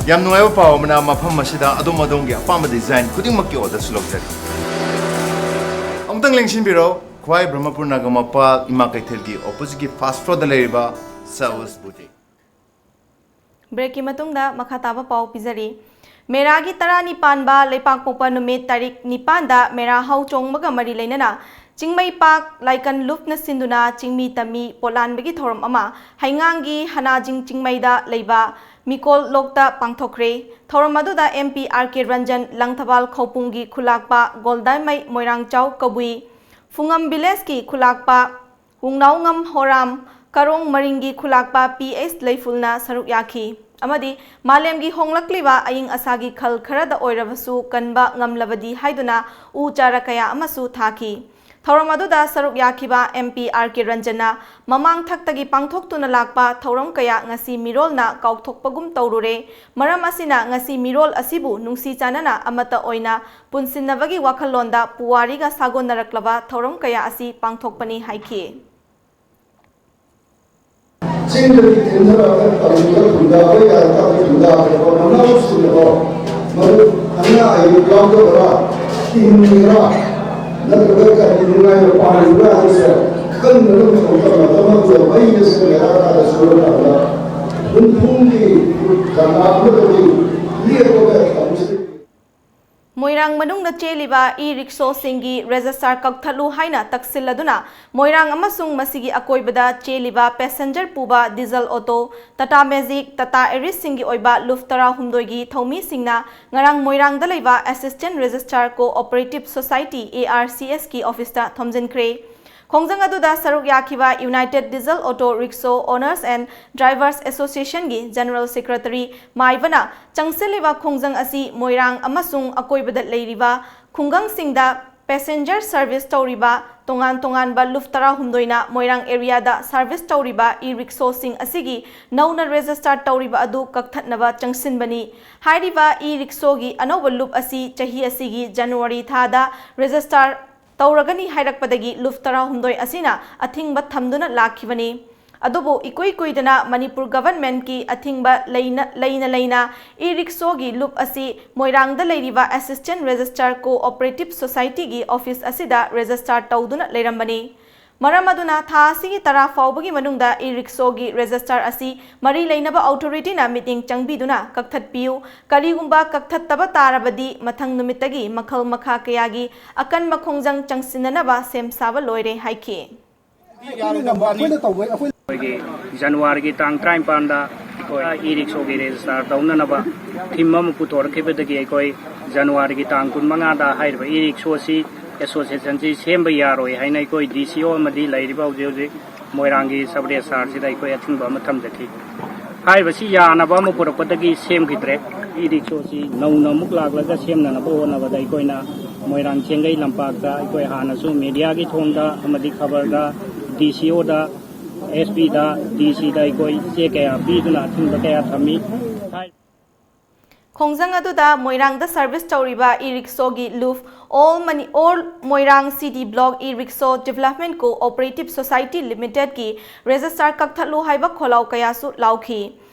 ꯌꯥꯝ ꯅꯨꯡꯉꯥꯏꯕ ꯄꯥꯎ ꯑꯃꯅ, ꯃꯐꯝ ꯑꯁꯤꯗ ꯑꯗꯣꯝ ꯑꯗꯣꯝꯒꯤ ꯑꯄꯥꯝꯕ ꯗꯤꯖꯥꯏꯟ ꯈꯨꯗꯤꯡꯃꯛꯀꯤ ꯑꯣꯔꯗꯔꯁꯨ ꯂꯧꯖꯔꯤ꯫ ꯑꯃꯨꯛꯇꯪ ꯂꯦꯡꯁꯤꯟꯕꯤꯔꯣ, ꯈ꯭ꯋꯥꯏ ꯕ꯭ꯔꯍꯃꯄꯨꯔ ꯅꯥꯒꯥꯃꯄꯥꯜ ꯏꯃꯥ ꯀꯩꯊꯦꯜꯒꯤ ꯑꯣꯄꯣꯖꯤꯠꯀꯤ ꯐꯥꯔꯁ ꯐ꯭ꯂꯣꯔꯗ ꯂꯩꯔꯤꯕ ꯁꯥꯋꯁ ꯕꯨꯇꯤꯛ꯫ ꯕ꯭ꯔꯦꯛꯀꯤ ꯃꯇꯨꯡꯗ ꯃꯈꯥ ꯇꯥꯕ ꯄꯥꯎ ꯄꯤꯖꯔꯤ꯫ ꯃꯦꯔꯥꯒꯤ ꯇꯔꯥꯅꯤꯄꯥꯟꯕ ꯂꯩꯄꯥꯛꯄꯣꯛꯄ ꯅꯨꯃꯤꯠ ꯇꯥꯔꯤꯛ ꯅꯤꯄꯥꯟꯗ ꯃꯦꯔꯥ ꯍꯧ ꯆꯣꯡꯕꯒ ꯃꯔꯤ ꯂꯩꯅꯅ ꯆꯤꯡꯃꯩ ꯄꯥꯛ ꯂꯥꯏꯀꯟ ꯂꯨꯞꯅ ꯁꯤꯟꯗꯨꯅ ꯆꯤꯡꯃꯤ ꯇꯝꯃꯤ ꯄꯣꯠꯂꯥꯟꯕꯒꯤ ꯊꯧꯔꯝ ꯑꯃ ꯍꯩꯉꯥꯡꯒꯤ ꯍꯅꯥꯖꯤꯡ ꯆꯤꯡꯃꯩꯗ ꯂꯩꯕ ꯃꯤꯀꯣꯜ ꯂꯣꯛꯇ ꯄꯥꯡꯊꯣꯛꯈ꯭ꯔꯦ꯫ ꯊꯧꯔꯝ ꯑꯗꯨꯗ ꯑꯦꯝ ꯄꯤ ꯑꯥꯔ ꯀꯦ ꯔꯟꯖꯟ, ꯂꯪꯊꯕꯥꯜ ꯈꯧꯄꯨꯝꯒꯤ ꯈꯨꯂꯥꯛꯄ ꯒꯣꯜꯗꯥꯏꯃꯩ ꯃꯣꯏꯔꯥꯡꯆꯥꯎ ꯀꯕꯨꯏ, ꯐꯨꯉꯝ ꯚꯤꯂꯦꯖꯀꯤ ꯈꯨꯂꯥꯛꯄ ꯋꯨꯡꯅꯥꯎꯉꯝ ꯍꯣꯔꯥꯝ, ꯀꯔꯣꯡ ꯃꯔꯤꯡꯒꯤ ꯈꯨꯂꯥꯛꯄ ꯄꯤ ꯑꯩꯆ ꯂꯩꯐꯨꯜꯅ ꯁꯔꯨꯛ ꯌꯥꯈꯤ ꯑꯃꯗꯤ ꯃꯥꯂꯦꯝꯒꯤ ꯍꯣꯡꯂꯛꯂꯤꯕ ꯑꯏꯪ ꯑꯁꯥꯒꯤ ꯈꯜ ꯈꯔꯗ ꯑꯣꯏꯔꯕꯁꯨ ꯀꯟꯕ ꯉꯝꯂꯕꯗꯤ ꯍꯥꯏꯗꯨꯅ ꯎ ꯆꯥꯔꯥ ꯀꯌꯥ ꯑꯃꯁꯨ ꯊꯥꯈꯤ꯫ ꯊꯧꯔꯝ ꯑꯗꯨꯗ ꯁꯔꯨꯛ ꯌꯥꯈꯤꯕ M P R K ꯔꯟꯖꯟꯅ ꯃꯃꯥꯡ ꯊꯛꯇꯒꯤ ꯄꯥꯡꯊꯣꯛꯇꯨꯅ ꯂꯥꯛꯄ ꯊꯧꯔꯝ ꯀꯌꯥ ꯉꯁꯤ ꯃꯤꯔꯣꯜꯅ ꯀꯥꯎꯊꯣꯛꯄꯒꯨꯝ ꯇꯧꯔꯨꯔꯦ꯫ ꯃꯔꯝ ꯑꯁꯤꯅ ꯉꯁꯤ ꯃꯤꯔꯣꯜ ꯑꯁꯤꯕꯨ ꯅꯨꯡꯁꯤ ꯆꯥꯟꯅꯅ ꯑꯃꯠꯇ ꯑꯣꯏꯅ ꯄꯨꯟꯁꯤꯟꯅꯕꯒꯤ ꯋꯥꯈꯜꯂꯣꯟꯗ ꯄꯨꯋꯥꯔꯤꯒ ꯁꯥꯒꯣꯟꯅꯔꯛꯂꯕ ꯊꯧꯔꯝ ꯀꯌꯥ ꯑꯁꯤ ꯄꯥꯡꯊꯣꯛꯄꯅꯤ ꯍꯥꯏꯈꯤ꯫ ꯆꯤꯡꯗꯒꯤ ꯊꯦꯡꯅꯔꯛꯑꯒ ꯇꯝꯕꯤꯕ ꯈꯨꯟꯗꯥꯕ ꯌꯥꯔꯀꯥꯟꯗ ꯈꯨꯟꯗꯥꯈ꯭ꯔꯕ ꯃꯅꯥꯎꯁꯤꯡꯗꯣ ꯃꯔꯨꯞ ꯑꯅꯥ ꯑꯌꯦꯛ ꯌꯥꯎꯗꯕ꯭ꯔꯥ, ꯍꯤꯡꯂꯤꯕ꯭ꯔꯥ, ꯅꯠꯇ꯭ꯔꯒ ꯀꯔꯤ ꯅꯨꯡꯉꯥꯏꯕ ꯄꯥꯝꯂꯤꯕ꯭ꯔꯥ ꯍꯥꯏꯕꯁꯦ ꯈꯪꯅꯅꯕꯒꯤꯗꯃꯛꯇ ꯃꯗꯨꯗ ꯃꯩ ꯑꯁꯤ ꯂꯩꯔꯛ ꯀꯥꯗ ꯁꯨꯔꯀꯥꯟꯗ ꯍꯨꯝꯐꯨꯒꯤ ꯖꯒꯥ ꯑꯃꯗꯒꯤ ꯂꯦꯞꯄꯒ ꯇꯝꯁꯤ꯫ ꯃꯣꯏꯔꯥꯡ ꯃꯅꯨꯡꯗ ꯆꯦꯜꯂꯤꯕ ꯏ ꯔꯤꯛꯁꯣꯁꯤꯡꯒꯤ ꯔꯦꯖꯤꯁꯇꯥꯔ ꯀꯛꯊꯠꯂꯨ ꯍꯥꯏꯅ ꯇꯛꯁꯤꯜꯂꯗꯨꯅ ꯃꯣꯏꯔꯥꯡ ꯑꯃꯁꯨꯡ ꯃꯁꯤꯒꯤ ꯑꯀꯣꯏꯕꯗ ꯆꯦꯜꯂꯤꯕ ꯄꯦꯁꯦꯟꯖꯔ ꯄꯨꯕ diesel auto, Tata Magic, Tata ꯑꯦꯔꯤꯁꯁꯤꯡꯒꯤ ꯑꯣꯏꯕ ꯂꯨꯞ ꯇꯔꯥꯍꯨꯝꯗꯣꯏꯒꯤ ꯊꯧꯃꯤꯁꯤꯡꯅ ꯉꯔꯥꯡ ꯃꯣꯏꯔꯥꯡꯗ ꯂꯩꯕ Assistant Registrar Cooperative Society, A R C S ꯀꯤ ꯑꯣꯐꯤꯁꯇ ꯊꯣꯝꯖꯤꯟꯈ꯭ꯔꯦ꯫ ꯈꯣꯡꯖꯪ ꯑꯗꯨꯗ ꯁꯔꯨꯛ ꯌꯥꯈꯤꯕ United Diesel Auto Rickshaw Owners and Drivers Association ꯒꯤ General Secretary ꯃꯥꯏꯕꯅ ꯆꯪꯁꯤꯜꯂꯤꯕ ꯈꯣꯡꯖꯪ ꯑꯁꯤ ꯃꯣꯏꯔꯥꯡ ꯑꯃꯁꯨꯡ ꯑꯀꯣꯏꯕꯗ ꯂꯩꯔꯤꯕ ꯈꯨꯡꯒꯪꯁꯤꯡꯗ ꯄꯦꯁꯦꯟꯖꯔ ꯁꯔꯚꯤꯁ ꯇꯧꯔꯤꯕ ꯇꯣꯉꯥꯟ ꯇꯣꯉꯥꯟꯕ ꯂꯨꯞ ꯇꯔꯥꯍꯨꯝꯗꯣꯏꯅ ꯃꯣꯏꯔꯥꯡ ꯑꯦꯔꯤꯌꯥꯗ ꯁꯔꯚꯤꯁ ꯇꯧꯔꯤꯕ ꯏ ꯔꯤꯛꯁꯣꯁꯤꯡ ꯑꯁꯤꯒꯤ ꯅꯧꯅ ꯔꯦꯖꯤꯁꯇꯥꯔ ꯇꯧꯔꯤꯕ ꯑꯗꯨ ꯀꯛꯊꯠꯅꯕ ꯆꯪꯁꯤꯟꯕꯅꯤ꯫ ꯍꯥꯏꯔꯤꯕ ꯏ ꯔꯤꯛꯁꯣꯒꯤ ꯑꯅꯧꯕ ꯂꯨꯞ ꯑꯁꯤ ꯆꯍꯤ ꯑꯁꯤꯒꯤ ꯖꯅꯋꯥꯔꯤ ꯊꯥꯗ ꯔꯦꯖꯤꯁꯇꯥꯔ ꯇꯧꯔꯒꯅꯤ ꯍꯥꯏꯔꯛꯄꯗꯒꯤ ꯂꯨꯞ ꯇꯔꯥꯍꯨꯝꯗꯣꯏ ꯑꯁꯤꯅ ꯑꯊꯤꯡꯕ ꯊꯝꯗꯨꯅ ꯂꯥꯛꯈꯤꯕꯅꯤ꯫ ꯑꯗꯨꯕꯨ ꯏꯀꯨꯏ ꯀꯨꯏꯗꯅ ꯃꯅꯤꯄꯨꯔ ꯒꯚꯔꯟꯃꯦꯟꯠꯀꯤ ꯑꯊꯤꯡꯕ ꯂꯩꯅ ꯂꯩꯅ ꯂꯩꯅ ꯏ ꯔꯤꯛꯁꯣꯒꯤ ꯂꯨꯞ ꯑꯁꯤ ꯃꯣꯏꯔꯥꯡꯗ ꯂꯩꯔꯤꯕ Assistant Registrar Cooperative Society ꯒꯤ ꯑꯣꯐꯤꯁ ꯑꯁꯤꯗ ꯔꯦꯖꯤꯁꯇꯥꯔ ꯇꯧꯗꯨꯅ ꯂꯩꯔꯝꯕꯅꯤ꯫ ꯃꯔꯝ ꯑꯗꯨꯅ ꯊꯥ ꯑꯁꯤꯒꯤ ꯇꯔꯥ ꯐꯥꯎꯕꯒꯤ ꯃꯅꯨꯡꯗ ꯏ ꯔꯤꯛꯁꯣꯒꯤ ꯔꯦꯖꯤꯁꯇꯥꯔ ꯑꯁꯤ ꯃꯔꯤ ꯂꯩꯅꯕ ꯑꯣꯊꯣꯔꯤꯇꯤꯅ ꯃꯤꯠꯌꯦꯡ ꯆꯪꯕꯤꯗꯨꯅ ꯀꯛꯊꯠꯄꯤꯌꯨ꯫ ꯀꯔꯤꯒꯨꯝꯕ ꯀꯛꯊꯠꯇꯕ ꯇꯥꯔꯕꯗꯤ ꯃꯊꯪ ꯅꯨꯃꯤꯠꯇꯒꯤ ꯃꯈꯜ ꯃꯈꯥ ꯀꯌꯥꯒꯤ ꯑꯀꯟꯕ ꯈꯣꯡꯖꯪ ꯆꯪꯁꯤꯟꯅꯅꯕ ꯁꯦꯝ ꯁꯥꯕ ꯂꯣꯏꯔꯦ ꯍꯥꯏꯈꯤ꯫ ꯑꯩꯈꯣꯏꯅ ꯇꯧꯕ ꯑꯩꯈꯣꯏ ꯑꯩꯈꯣꯏꯒꯤ ꯖꯅꯋꯥꯔꯤꯒꯤ ꯇꯥꯡ ꯇꯔꯥꯅꯤꯄꯥꯟꯗ ꯑꯩꯈꯣꯏ ꯏ ꯔꯤꯛꯁꯣꯒꯤ ꯔꯦꯖꯤꯁꯇꯥꯔ ꯇꯧꯅꯅꯕ ꯊꯤꯝ ꯑꯃ ꯄꯨꯊꯣꯔꯛꯈꯤꯕꯗꯒꯤ ꯑꯩꯈꯣꯏ ꯖꯅꯋꯥꯔꯤꯒꯤ ꯇꯥꯡ ꯀꯨꯟꯃꯉꯥꯗ ꯍꯥꯏꯔꯤꯕ ꯏ ꯔꯤꯛꯁꯣꯁꯤ ꯑꯦꯁꯣꯁꯤꯌꯦꯁꯟꯁꯤ ꯁꯦꯝꯕ ꯌꯥꯔꯣꯏ ꯍꯥꯏꯅ ꯑꯩꯈꯣꯏ ꯗꯤ ꯁꯤ ꯑꯣ ꯑꯃꯗꯤ ꯂꯩꯔꯤꯕ ꯍꯧꯖꯤꯛ ꯍꯧꯖꯤꯛ ꯃꯣꯏꯔꯥꯡꯒꯤ ꯁꯕ ꯔꯦꯖꯤꯁꯇꯥꯔꯁꯤꯗ ꯑꯩꯈꯣꯏ ꯑꯊꯤꯡꯕ ꯑꯃ ꯊꯝꯖꯈꯤ꯫ ꯍꯥꯏꯔꯤꯕꯁꯤ ꯌꯥꯅꯕ ꯑꯃ ꯄꯨꯔꯛꯄꯗꯒꯤ ꯁꯦꯝꯈꯤꯗ꯭ꯔꯦ꯫ ꯏ ꯔꯤꯛꯁꯣꯁꯤ ꯅꯧꯅ ꯑꯃꯨꯛ ꯂꯥꯛꯂꯒ ꯁꯦꯝꯅꯅꯕ ꯍꯣꯠꯅꯕꯗ ꯑꯩꯈꯣꯏꯅ ꯃꯣꯏꯔꯥꯡ ꯆꯦꯡꯒꯩ ꯂꯝꯄꯥꯛꯇ ꯑꯩꯈꯣꯏ ꯍꯥꯟꯅꯁꯨ ꯃꯦꯗꯤꯌꯥꯒꯤ ꯊꯣꯡꯗ ꯑꯃꯗꯤ ꯈꯕꯔꯗ, ꯗꯤ ꯁꯤ ꯑꯣꯗ, ꯑꯦꯁ ꯄꯤꯗ, ꯗꯤ ꯁꯤꯗ ꯑꯩꯈꯣꯏ ꯆꯦ ꯀꯌꯥ ꯄꯤꯗꯨꯅ ꯑꯊꯤꯡꯕ ꯀꯌꯥ ꯊꯝꯃꯤ꯫ ꯈꯣꯡꯖꯪ ꯑꯗꯨꯗ ꯃꯣꯏꯔꯥꯡꯗ ꯁꯔꯚꯤꯁ ꯇꯧꯔꯤꯕ ꯏ ꯔꯤꯛꯁꯣꯒꯤ ꯂꯨꯞ ꯑꯣꯜ ꯃꯅꯤ-, all Moirang city block E rickshaw development cooperative society ꯂꯤꯃꯤꯇꯦꯗꯀꯤ ꯔꯦꯖꯤꯁꯇꯥꯔ ꯀꯛꯊꯠꯂꯨ ꯍꯥꯏꯕ ꯈꯣꯜꯂꯥꯎ ꯀꯌꯥꯁꯨ ꯂꯥꯎꯈꯤ꯫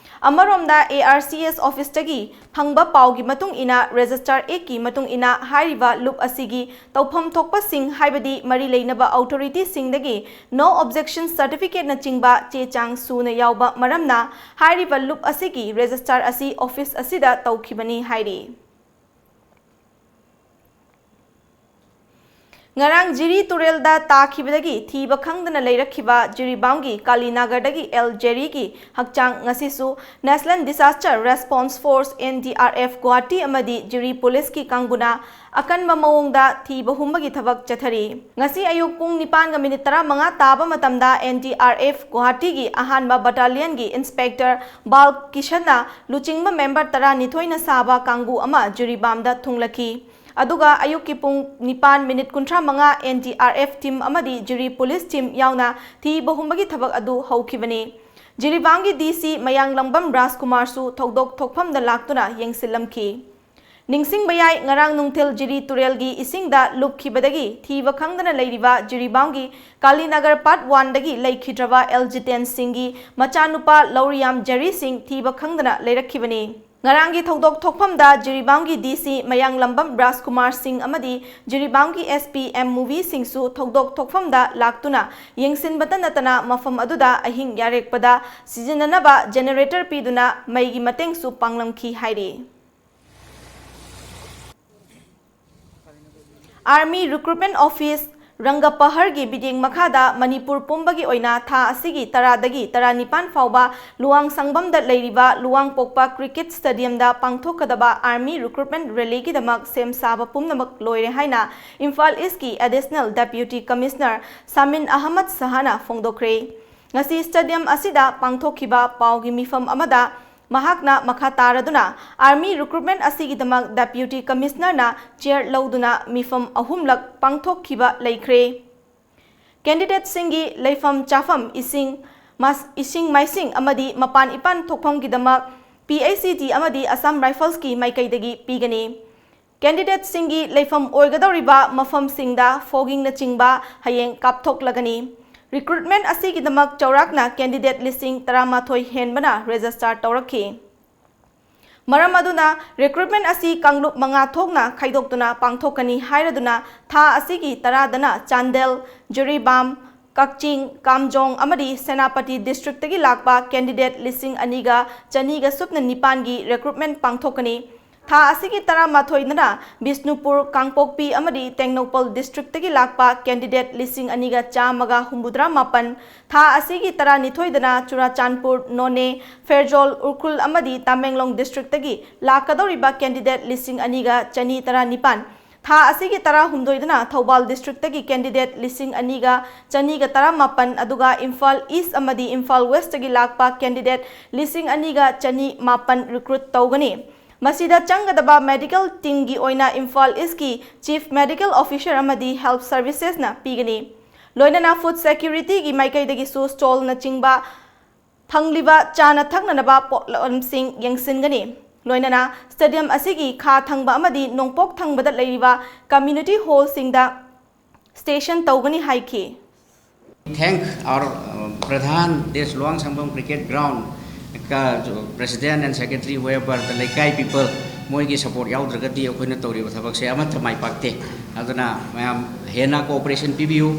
ꯑꯃꯔꯣꯝꯗ, ꯑꯦ ꯑꯥꯔ ꯁꯤ ꯑꯦꯁ ꯑꯣꯐꯤꯁꯇꯒꯤ ꯐꯪꯕ ꯄꯥꯎꯒꯤ ꯃꯇꯨꯡ ꯏꯟꯅ, ꯔꯦꯖꯤꯁꯇꯥꯔ ꯑꯦꯛꯀꯤ ꯃꯇꯨꯡ ꯏꯟꯅ ꯍꯥꯏꯔꯤꯕ ꯂꯨꯞ ꯑꯁꯤꯒꯤ ꯇꯧꯐꯝ ꯊꯣꯛꯄꯁꯤꯡ, ꯍꯥꯏꯕꯗꯤ ꯃꯔꯤ ꯂꯩꯅꯕ ꯑꯣꯊꯣꯔꯤꯇꯤꯁꯤꯡꯗꯒꯤ ꯅꯣ ꯑꯣꯕꯖꯦꯛꯁꯟ ꯁꯔꯇꯤꯐꯤꯀꯦꯠꯅꯆꯤꯡꯕ ꯆꯦ ꯆꯥꯡ ꯁꯨꯅ ꯌꯥꯎꯕ ꯃꯔꯝꯅ, ꯍꯥꯏꯔꯤꯕ ꯂꯨꯞ ꯑꯁꯤꯒꯤ ꯔꯦꯖꯤꯁꯇꯥꯔ ꯑꯁꯤ ꯑꯣꯐꯤꯁ ꯑꯁꯤꯗ ꯇꯧꯈꯤꯕꯅꯤ ꯍꯥꯏꯔꯤ꯫ ꯉꯔꯥꯡ ꯖꯤꯔꯤ ꯇꯨꯔꯦꯜꯗ ꯇꯥꯈꯤꯕꯗꯒꯤ ꯊꯤꯕ ꯈꯪꯗꯅ ꯂꯩꯔꯛꯈꯤꯕ ꯖꯤꯔꯤꯕꯥꯝꯒꯤ ꯀꯥꯂꯤꯅꯥꯒꯔꯗꯒꯤ ꯑꯦꯜ ꯖꯦꯔꯤꯒꯤ ꯍꯛꯆꯥꯡ ꯉꯁꯤꯁꯨ National Disaster Response Force, N D R F, Guwahati ꯑꯃꯗꯤ ꯖꯤꯔꯤ ꯄꯨꯂꯤꯁꯀꯤ ꯀꯥꯡꯕꯨꯅ ꯑꯀꯟꯕ ꯃꯑꯣꯡꯗ ꯊꯤꯕ ꯍꯨꯝꯕꯒꯤ ꯊꯕꯛ ꯆꯠꯊꯔꯤ꯫ ꯉꯁꯤ ꯑꯌꯨꯛ ꯄꯨꯡ ꯅꯤꯄꯥꯟꯒ ꯃꯤꯅꯤꯠ ꯇꯔꯥꯃꯉꯥ ꯇꯥꯕ ꯃꯇꯝꯗ N D R F ꯒꯨꯋꯥꯍꯥꯇꯤꯒꯤ ꯑꯍꯥꯟꯕ ꯕꯠꯇꯥꯂꯤꯌꯟꯒꯤ ꯏꯟꯁꯄꯦꯛꯇꯔ ꯕꯥꯜ ꯀꯤꯁꯟꯅ ꯂꯨꯆꯤꯡꯕ ꯃꯦꯝꯕꯔ ꯇꯔꯥꯅꯤꯊꯣꯏꯅ ꯁꯥꯕ ꯀꯥꯡꯕꯨ ꯑꯃ ꯖꯤꯔꯤꯕꯥꯝꯗ ꯊꯨꯡꯂꯈꯤ꯫ ꯑꯗꯨꯒ ꯑꯌꯨꯛꯀꯤ ꯄꯨꯡ ꯅꯤꯄꯥꯟ ꯃꯤꯅꯤꯠ ꯀꯨꯟꯊ꯭ꯔꯥ ꯃꯉꯥ N D R F team ꯑꯃꯗꯤ ꯖꯤꯔꯤ ꯄꯨꯂꯤꯁ team ꯌꯥꯎꯅ ꯊꯤꯕ ꯍꯨꯝꯕꯒꯤ ꯊꯕꯛ ꯑꯗꯨ ꯍꯧꯈꯤꯕꯅꯤ꯫ ꯖꯤꯔꯤꯕꯥꯝꯒꯤ D C ꯃꯌꯥꯡꯂꯝꯕꯝ ꯔꯥꯖꯀꯨꯃꯥꯔꯁꯨ ꯊꯧꯗꯣꯛ ꯊꯣꯛꯐꯝꯗ ꯂꯥꯛꯇꯨꯅ ꯌꯦꯡꯁꯤꯜꯂꯝꯈꯤ꯫ ꯅꯤꯡꯁꯤꯡꯕ ꯌꯥꯏ, ꯉꯔꯥꯡ ꯅꯨꯡꯊꯤꯜ ꯖꯤꯔꯤ ꯇꯨꯔꯦꯜꯒꯤ ꯏꯁꯤꯡꯗ ꯂꯨꯞꯈꯤꯕꯗꯒꯤ ꯊꯤꯕ ꯈꯪꯗꯅ ꯂꯩꯔꯤꯕ ꯖꯤꯔꯤꯕꯥꯝꯒꯤ ꯀꯥꯂꯤꯅꯒꯔ part one ꯗꯒꯤ ꯂꯩꯈꯤꯗ꯭ꯔꯕ ꯑꯦꯜ ꯖꯤꯇꯦꯟ ꯁꯤꯡꯒꯤ ꯃꯆꯥꯅꯨꯄꯥ ꯂꯧꯔꯤꯌꯥꯝ ꯖꯦꯔꯤ ꯁꯤꯡ ꯊꯤꯕ ꯈꯪꯗꯅ ꯂꯩꯔꯛꯈꯤꯕꯅꯤ꯫ ꯉꯔꯥꯡꯒꯤ ꯊꯧꯗꯣꯛ ꯊꯣꯛꯐꯝꯗ ꯖꯤꯔꯤꯕꯥꯝꯒꯤ D C ꯃꯌꯥꯡꯂꯝꯕꯝ ꯔꯥꯖꯀꯨꯃꯥꯔ ꯁꯤꯡ ꯑꯃꯗꯤ ꯖꯤꯔꯤꯕꯥꯝꯒꯤ S P M ꯃꯨꯚꯤ ꯁꯤꯡꯁꯨ ꯊꯧꯗꯣꯛ ꯊꯣꯛꯐꯝꯗ ꯂꯥꯛꯇꯨꯅ ꯌꯦꯡꯁꯤꯟꯕꯇ ꯅꯠꯇꯅ ꯃꯐꯝ ꯑꯗꯨꯗ ꯑꯍꯤꯡ ꯌꯥꯔꯦꯛꯄꯗ ꯁꯤꯖꯤꯟꯅꯅꯕ generator ꯄꯤꯗꯨꯅ ꯃꯩꯒꯤ ꯃꯇꯦꯡꯁꯨ ꯄꯥꯡꯂꯝꯈꯤ ꯍꯥꯏꯔꯤ꯫ Army Recruitment Office, ꯔꯪꯒꯄꯍꯔꯒꯤ ꯃꯤꯠꯌꯦꯡ ꯃꯈꯥꯗ ꯃꯅꯤꯄꯨꯔ ꯄꯨꯝꯕꯒꯤ ꯑꯣꯏꯅ ꯊꯥ ꯑꯁꯤꯒꯤ ꯇꯔꯥꯗꯒꯤ ꯇꯔꯥꯅꯤꯄꯥꯟ ꯐꯥꯎꯕ ꯂꯨꯋꯥꯡ ꯁꯪꯕꯝꯗ ꯂꯩꯔꯤꯕ ꯂꯨꯋꯥꯡꯄꯣꯛꯄ cricket stadium ꯗ ꯄꯥꯡꯊꯣꯛꯀꯗꯕ Army Recruitment Rally ꯒꯤꯗꯃꯛ ꯁꯦꯝ ꯁꯥꯕ ꯄꯨꯝꯅꯃꯛ ꯂꯣꯏꯔꯦ ꯍꯥꯏꯅ ꯏꯝꯐꯥꯜ East ꯀꯤ Additional Deputy Commissioner ꯁꯥꯃꯤꯟ ꯑꯍꯃꯗ ꯁꯍꯥꯅ ꯐꯣꯡꯗꯣꯛꯈ꯭ꯔꯦ꯫ ꯉꯁꯤ stadium ꯑꯁꯤꯗ ꯄꯥꯡꯊꯣꯛꯈꯤꯕ ꯄꯥꯎꯒꯤ ꯃꯤꯐꯝ ꯑꯃꯗ ꯃꯍꯥꯛꯅ ꯃꯈꯥ ꯇꯥꯔꯗꯨꯅ Army recruitment ꯑꯁꯤꯒꯤꯗꯃꯛ Deputy Commissionerꯅ chair ꯂꯧꯗꯨꯅ ꯃꯤꯐꯝ ꯑꯍꯨꯝꯂꯛ ꯄꯥꯡꯊꯣꯛꯈꯤꯕ ꯂꯩꯈ꯭ꯔꯦ꯫ Candidateꯁꯤꯡꯒꯤ ꯂꯩꯐꯝ ꯆꯥꯐꯝ, ꯏꯁꯤꯡ, ꯃꯥꯏꯁꯤꯡ ꯑꯃꯗꯤ ꯃꯄꯥꯟ ꯏꯄꯥꯟ ꯊꯣꯛꯐꯝꯒꯤꯗꯃꯛ P H C T ꯑꯃꯗꯤ Assam Riflesꯀꯤ ꯃꯥꯏꯀꯩꯗꯒꯤ ꯄꯤꯒꯅꯤ꯫ Candidateꯁꯤꯡꯒꯤ ꯂꯩꯐꯝ ꯑꯣꯏꯒꯗꯧꯔꯤꯕ ꯃꯐꯝꯁꯤꯡꯗ foggingꯅꯆꯤꯡꯕ ꯍꯌꯦꯡ ꯀꯥꯞꯊꯣꯛꯂꯒꯅꯤ꯫ Recruitment ꯑꯁꯤꯒꯤꯗꯃꯛ ꯆꯥꯎꯔꯥꯛꯅ candidate ꯂꯤꯁꯤꯡ ꯇꯔꯥꯃꯥꯊꯣꯏ ꯍꯦꯟꯕꯅ register ꯇꯧꯔꯛꯈꯤ꯫ ꯃꯔꯝ ꯑꯗꯨꯅ recruitment ꯑꯁꯤ ꯀꯥꯡꯂꯨꯞ ꯃꯉꯥ ꯊꯣꯛꯅ ꯈꯥꯏꯗꯣꯛꯇꯨꯅ ꯄꯥꯡꯊꯣꯛꯀꯅꯤ ꯍꯥꯏꯔꯗꯨꯅ ꯊꯥ ꯑꯁꯤꯒꯤ ꯇꯔꯥꯗꯅ ꯆꯥꯟꯗꯦꯜ, ꯖꯤꯔꯤꯕꯥꯝ, ꯀꯛꯆꯤꯡ, ꯀꯥꯝꯖꯣꯡ ꯑꯃꯗꯤ ꯁꯦꯅꯥꯄꯇꯤ districtꯇꯒꯤ ꯂꯥꯛꯄ candidate ꯂꯤꯁꯤꯡ ꯑꯅꯤꯒ ꯆꯅꯤꯒ ꯁꯨꯞꯅ ꯅꯤꯄꯥꯟꯒꯤ recruitment ꯄꯥꯡꯊꯣꯛꯀꯅꯤ꯫ ꯊꯥ ꯑꯁꯤꯒꯤ ꯇꯔꯥꯃꯥꯊꯣꯏꯗꯅ ꯕꯤꯁꯅꯨꯄꯨꯔ, ꯀꯥꯡꯄꯣꯛꯄꯤ ꯑꯃꯗꯤ ꯇꯦꯡꯅꯧꯄꯜ districtꯇꯒꯤ ꯂꯥꯛꯄ candidate ꯂꯤꯁꯤꯡ ꯑꯅꯤꯒ ꯆꯥꯝꯃꯒ ꯍꯨꯝꯐꯨꯇꯔꯥ ꯃꯥꯄꯟ, ꯊꯥ ꯑꯁꯤꯒꯤ ꯇꯔꯥꯅꯤꯊꯣꯏꯗꯅ ꯆꯨꯔꯥꯆꯥꯟꯄꯨꯔ, ꯅꯣꯅꯦ, ꯐꯦꯔꯖꯣꯜ, ꯎꯈ꯭ꯔꯨꯜ ꯑꯃꯗꯤ ꯇꯃꯦꯡꯂꯣꯡ districtꯇꯒꯤ ꯂꯥꯛꯀꯗꯧꯔꯤꯕ candidate ꯂꯤꯁꯤꯡ ꯑꯅꯤꯒ ꯆꯅꯤ ꯇꯔꯥꯅꯤꯄꯥꯟ, ꯊꯥ ꯑꯁꯤꯒꯤ ꯇꯔꯥꯍꯨꯝꯗꯣꯏꯗꯅ ꯊꯧꯕꯥꯜ districtꯇꯒꯤ candidate ꯂꯤꯁꯤꯡ ꯑꯅꯤꯒ ꯆꯅꯤꯒ ꯇꯔꯥꯃꯥꯄꯟ, ꯑꯗꯨꯒ ꯏꯝꯐꯥꯜ East ꯑꯃꯗꯤ ꯏꯝꯐꯥꯜ Westꯇꯒꯤ ꯂꯥꯛꯄ candidate ꯂꯤꯁꯤꯡ ꯑꯅꯤꯒ ꯆꯅꯤ ꯃꯥꯄꯟ recruit ꯇꯧꯒꯅꯤ꯫ ꯃꯁꯤꯗ ꯆꯪꯒꯗꯕ medical teamꯒꯤ ꯑꯣꯏꯅ ꯏꯝꯐꯥꯜ Eastꯀꯤ Chief Medical Officer ꯑꯃꯗꯤ Health Servicesꯅ ꯄꯤꯒꯅꯤ꯫ ꯂꯣꯏꯅꯅ food securityꯒꯤ ꯃꯥꯏꯀꯩꯗꯒꯤꯁꯨ stallꯅꯆꯤꯡꯕ ꯐꯪꯂꯤꯕ ꯆꯥꯅ ꯊꯛꯅꯅꯕ ꯄꯣꯠꯂꯝꯁꯤꯡ ꯌꯦꯡꯁꯤꯟꯒꯅꯤ꯫ ꯂꯣꯏꯅꯅ stadium ꯑꯁꯤꯒꯤ ꯈꯥ ꯊꯪꯕ ꯑꯃꯗꯤ ꯅꯣꯡꯄꯣꯛ ꯊꯪꯕꯗ ꯂꯩꯔꯤꯕ community hallꯁꯤꯡꯗ station ꯇꯧꯒꯅꯤ ꯍꯥꯏꯈꯤ꯫ Thank our uh, Pradhan, this Luang Sangam Cricket Ground, ka, jo, President and Secretary, whoever, the Leikai people, ꯃꯣꯏꯒꯤ support ꯌꯥꯎꯗ꯭ꯔꯒꯗꯤ ꯑꯩꯈꯣꯏꯅ ꯇꯧꯔꯤꯕ ꯊꯕꯛꯁꯦ ꯑꯃꯠꯇ ꯃꯥꯏ ꯄꯥꯛꯇꯦ꯫ ꯑꯗꯨꯅ ꯃꯌꯥꯝ ꯍꯦꯟꯅ cooperation ꯄꯤꯕꯤꯌꯨ꯫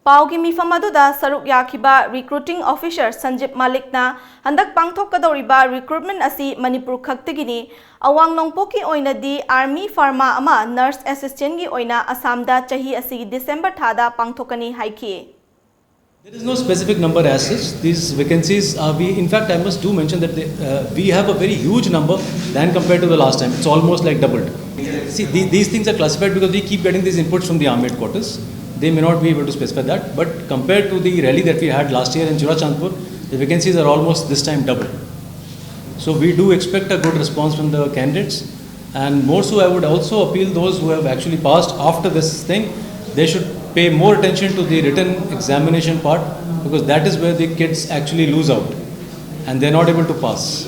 ꯄꯥꯎꯒꯤ ꯃꯤꯐꯝ ꯑꯗꯨꯗ ꯁꯔꯨꯛ ꯌꯥꯈꯤꯕ recruiting officer ꯁꯟꯖꯤꯞ ꯃꯥꯂꯤꯛꯅ ꯍꯟꯗꯛ ꯄꯥꯡꯊꯣꯛꯀꯗꯧꯔꯤꯕ recruitment ꯑꯁꯤ ꯃꯅꯤꯄꯨꯔ ꯈꯛꯇꯒꯤꯅꯤ꯫ ꯑꯋꯥꯡ ꯅꯣꯡꯄꯣꯛꯀꯤ ꯑꯣꯏꯅꯗꯤ Army Pharma ꯑꯃ nurse assistantꯒꯤ ꯑꯣꯏꯅ ꯑꯁꯥꯝꯗ ꯆꯍꯤ ꯑꯁꯤꯒꯤ December ꯊꯥꯗ ꯄꯥꯡꯊꯣꯛꯀꯅꯤ ꯍꯥꯏꯈꯤ꯫ There is no specific number as such. These vacancies are, we, in fact, I must do mention that they, uh, we have a very huge number than compared to the last time. It's almost like doubled. See, the, these things are classified because we keep getting these inputs from the army headquarters. They may not be able to specify that, but compared to the rally that we had last year in Churachandpur, The vacancies are almost this time double. So we do expect a good response from the candidates. And more so, I would also appeal those who have actually passed after this thing, they should pay more attention to the written examination part, because that is where the kids actually lose out and they're not able to pass.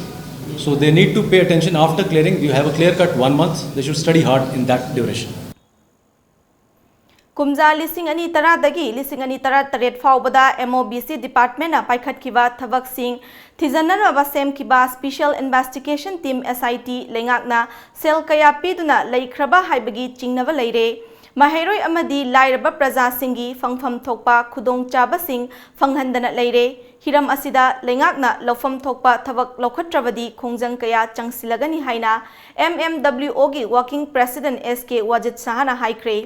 So they need to pay attention after clearing. You have a clear cut one month. They should study hard in that duration. ꯀꯨꯝꯖꯥ ꯂꯤꯁꯤꯡ ꯑꯅꯤ ꯇꯔꯥꯗꯒꯤ ꯂꯤꯁꯤꯡ ꯑꯅꯤ ꯇꯔꯥꯇꯔꯦꯠ ꯐꯥꯎꯕꯗ M O B C department ꯅ ꯄꯥꯏꯈꯠꯈꯤꯕ ꯊꯕꯛꯁꯤꯡ ꯊꯤꯖꯤꯟꯅꯅꯕ ꯁꯦꯝꯈꯤꯕ Special Investigation Team, S I T, ꯂꯩꯉꯥꯛꯅ ꯁꯦꯜ ꯀꯌꯥ ꯄꯤꯗꯨꯅ ꯂꯩꯈ꯭ꯔꯕ ꯍꯥꯏꯕꯒꯤ ꯆꯤꯡꯅꯕ ꯂꯩꯔꯦ꯫ ꯃꯍꯩꯔꯣꯏ ꯑꯃꯗꯤ ꯂꯥꯏꯔꯕ ꯄ꯭ꯔꯖꯥꯁꯤꯡꯒꯤ ꯐꯪꯐꯝ ꯊꯣꯛꯄ ꯈꯨꯗꯣꯡꯆꯥꯕꯁꯤꯡ ꯐꯪꯍꯟꯗꯅ ꯂꯩꯔꯦ꯫ ꯍꯤꯔꯝ ꯑꯁꯤꯗ ꯂꯩꯉꯥꯛꯅ ꯂꯧꯐꯝ ꯊꯣꯛꯄ ꯊꯕꯛ ꯂꯧꯈꯠꯇ꯭ꯔꯕꯗꯤ ꯈꯣꯡꯖꯪ ꯀꯌꯥ ꯆꯪꯁꯤꯜꯂꯒꯅꯤ ꯍꯥꯏꯅ M M W O ꯒꯤ Working President S K ꯋꯥꯖꯤꯠ ꯁꯍꯥꯅ ꯍꯥꯏꯈ꯭ꯔꯦ꯫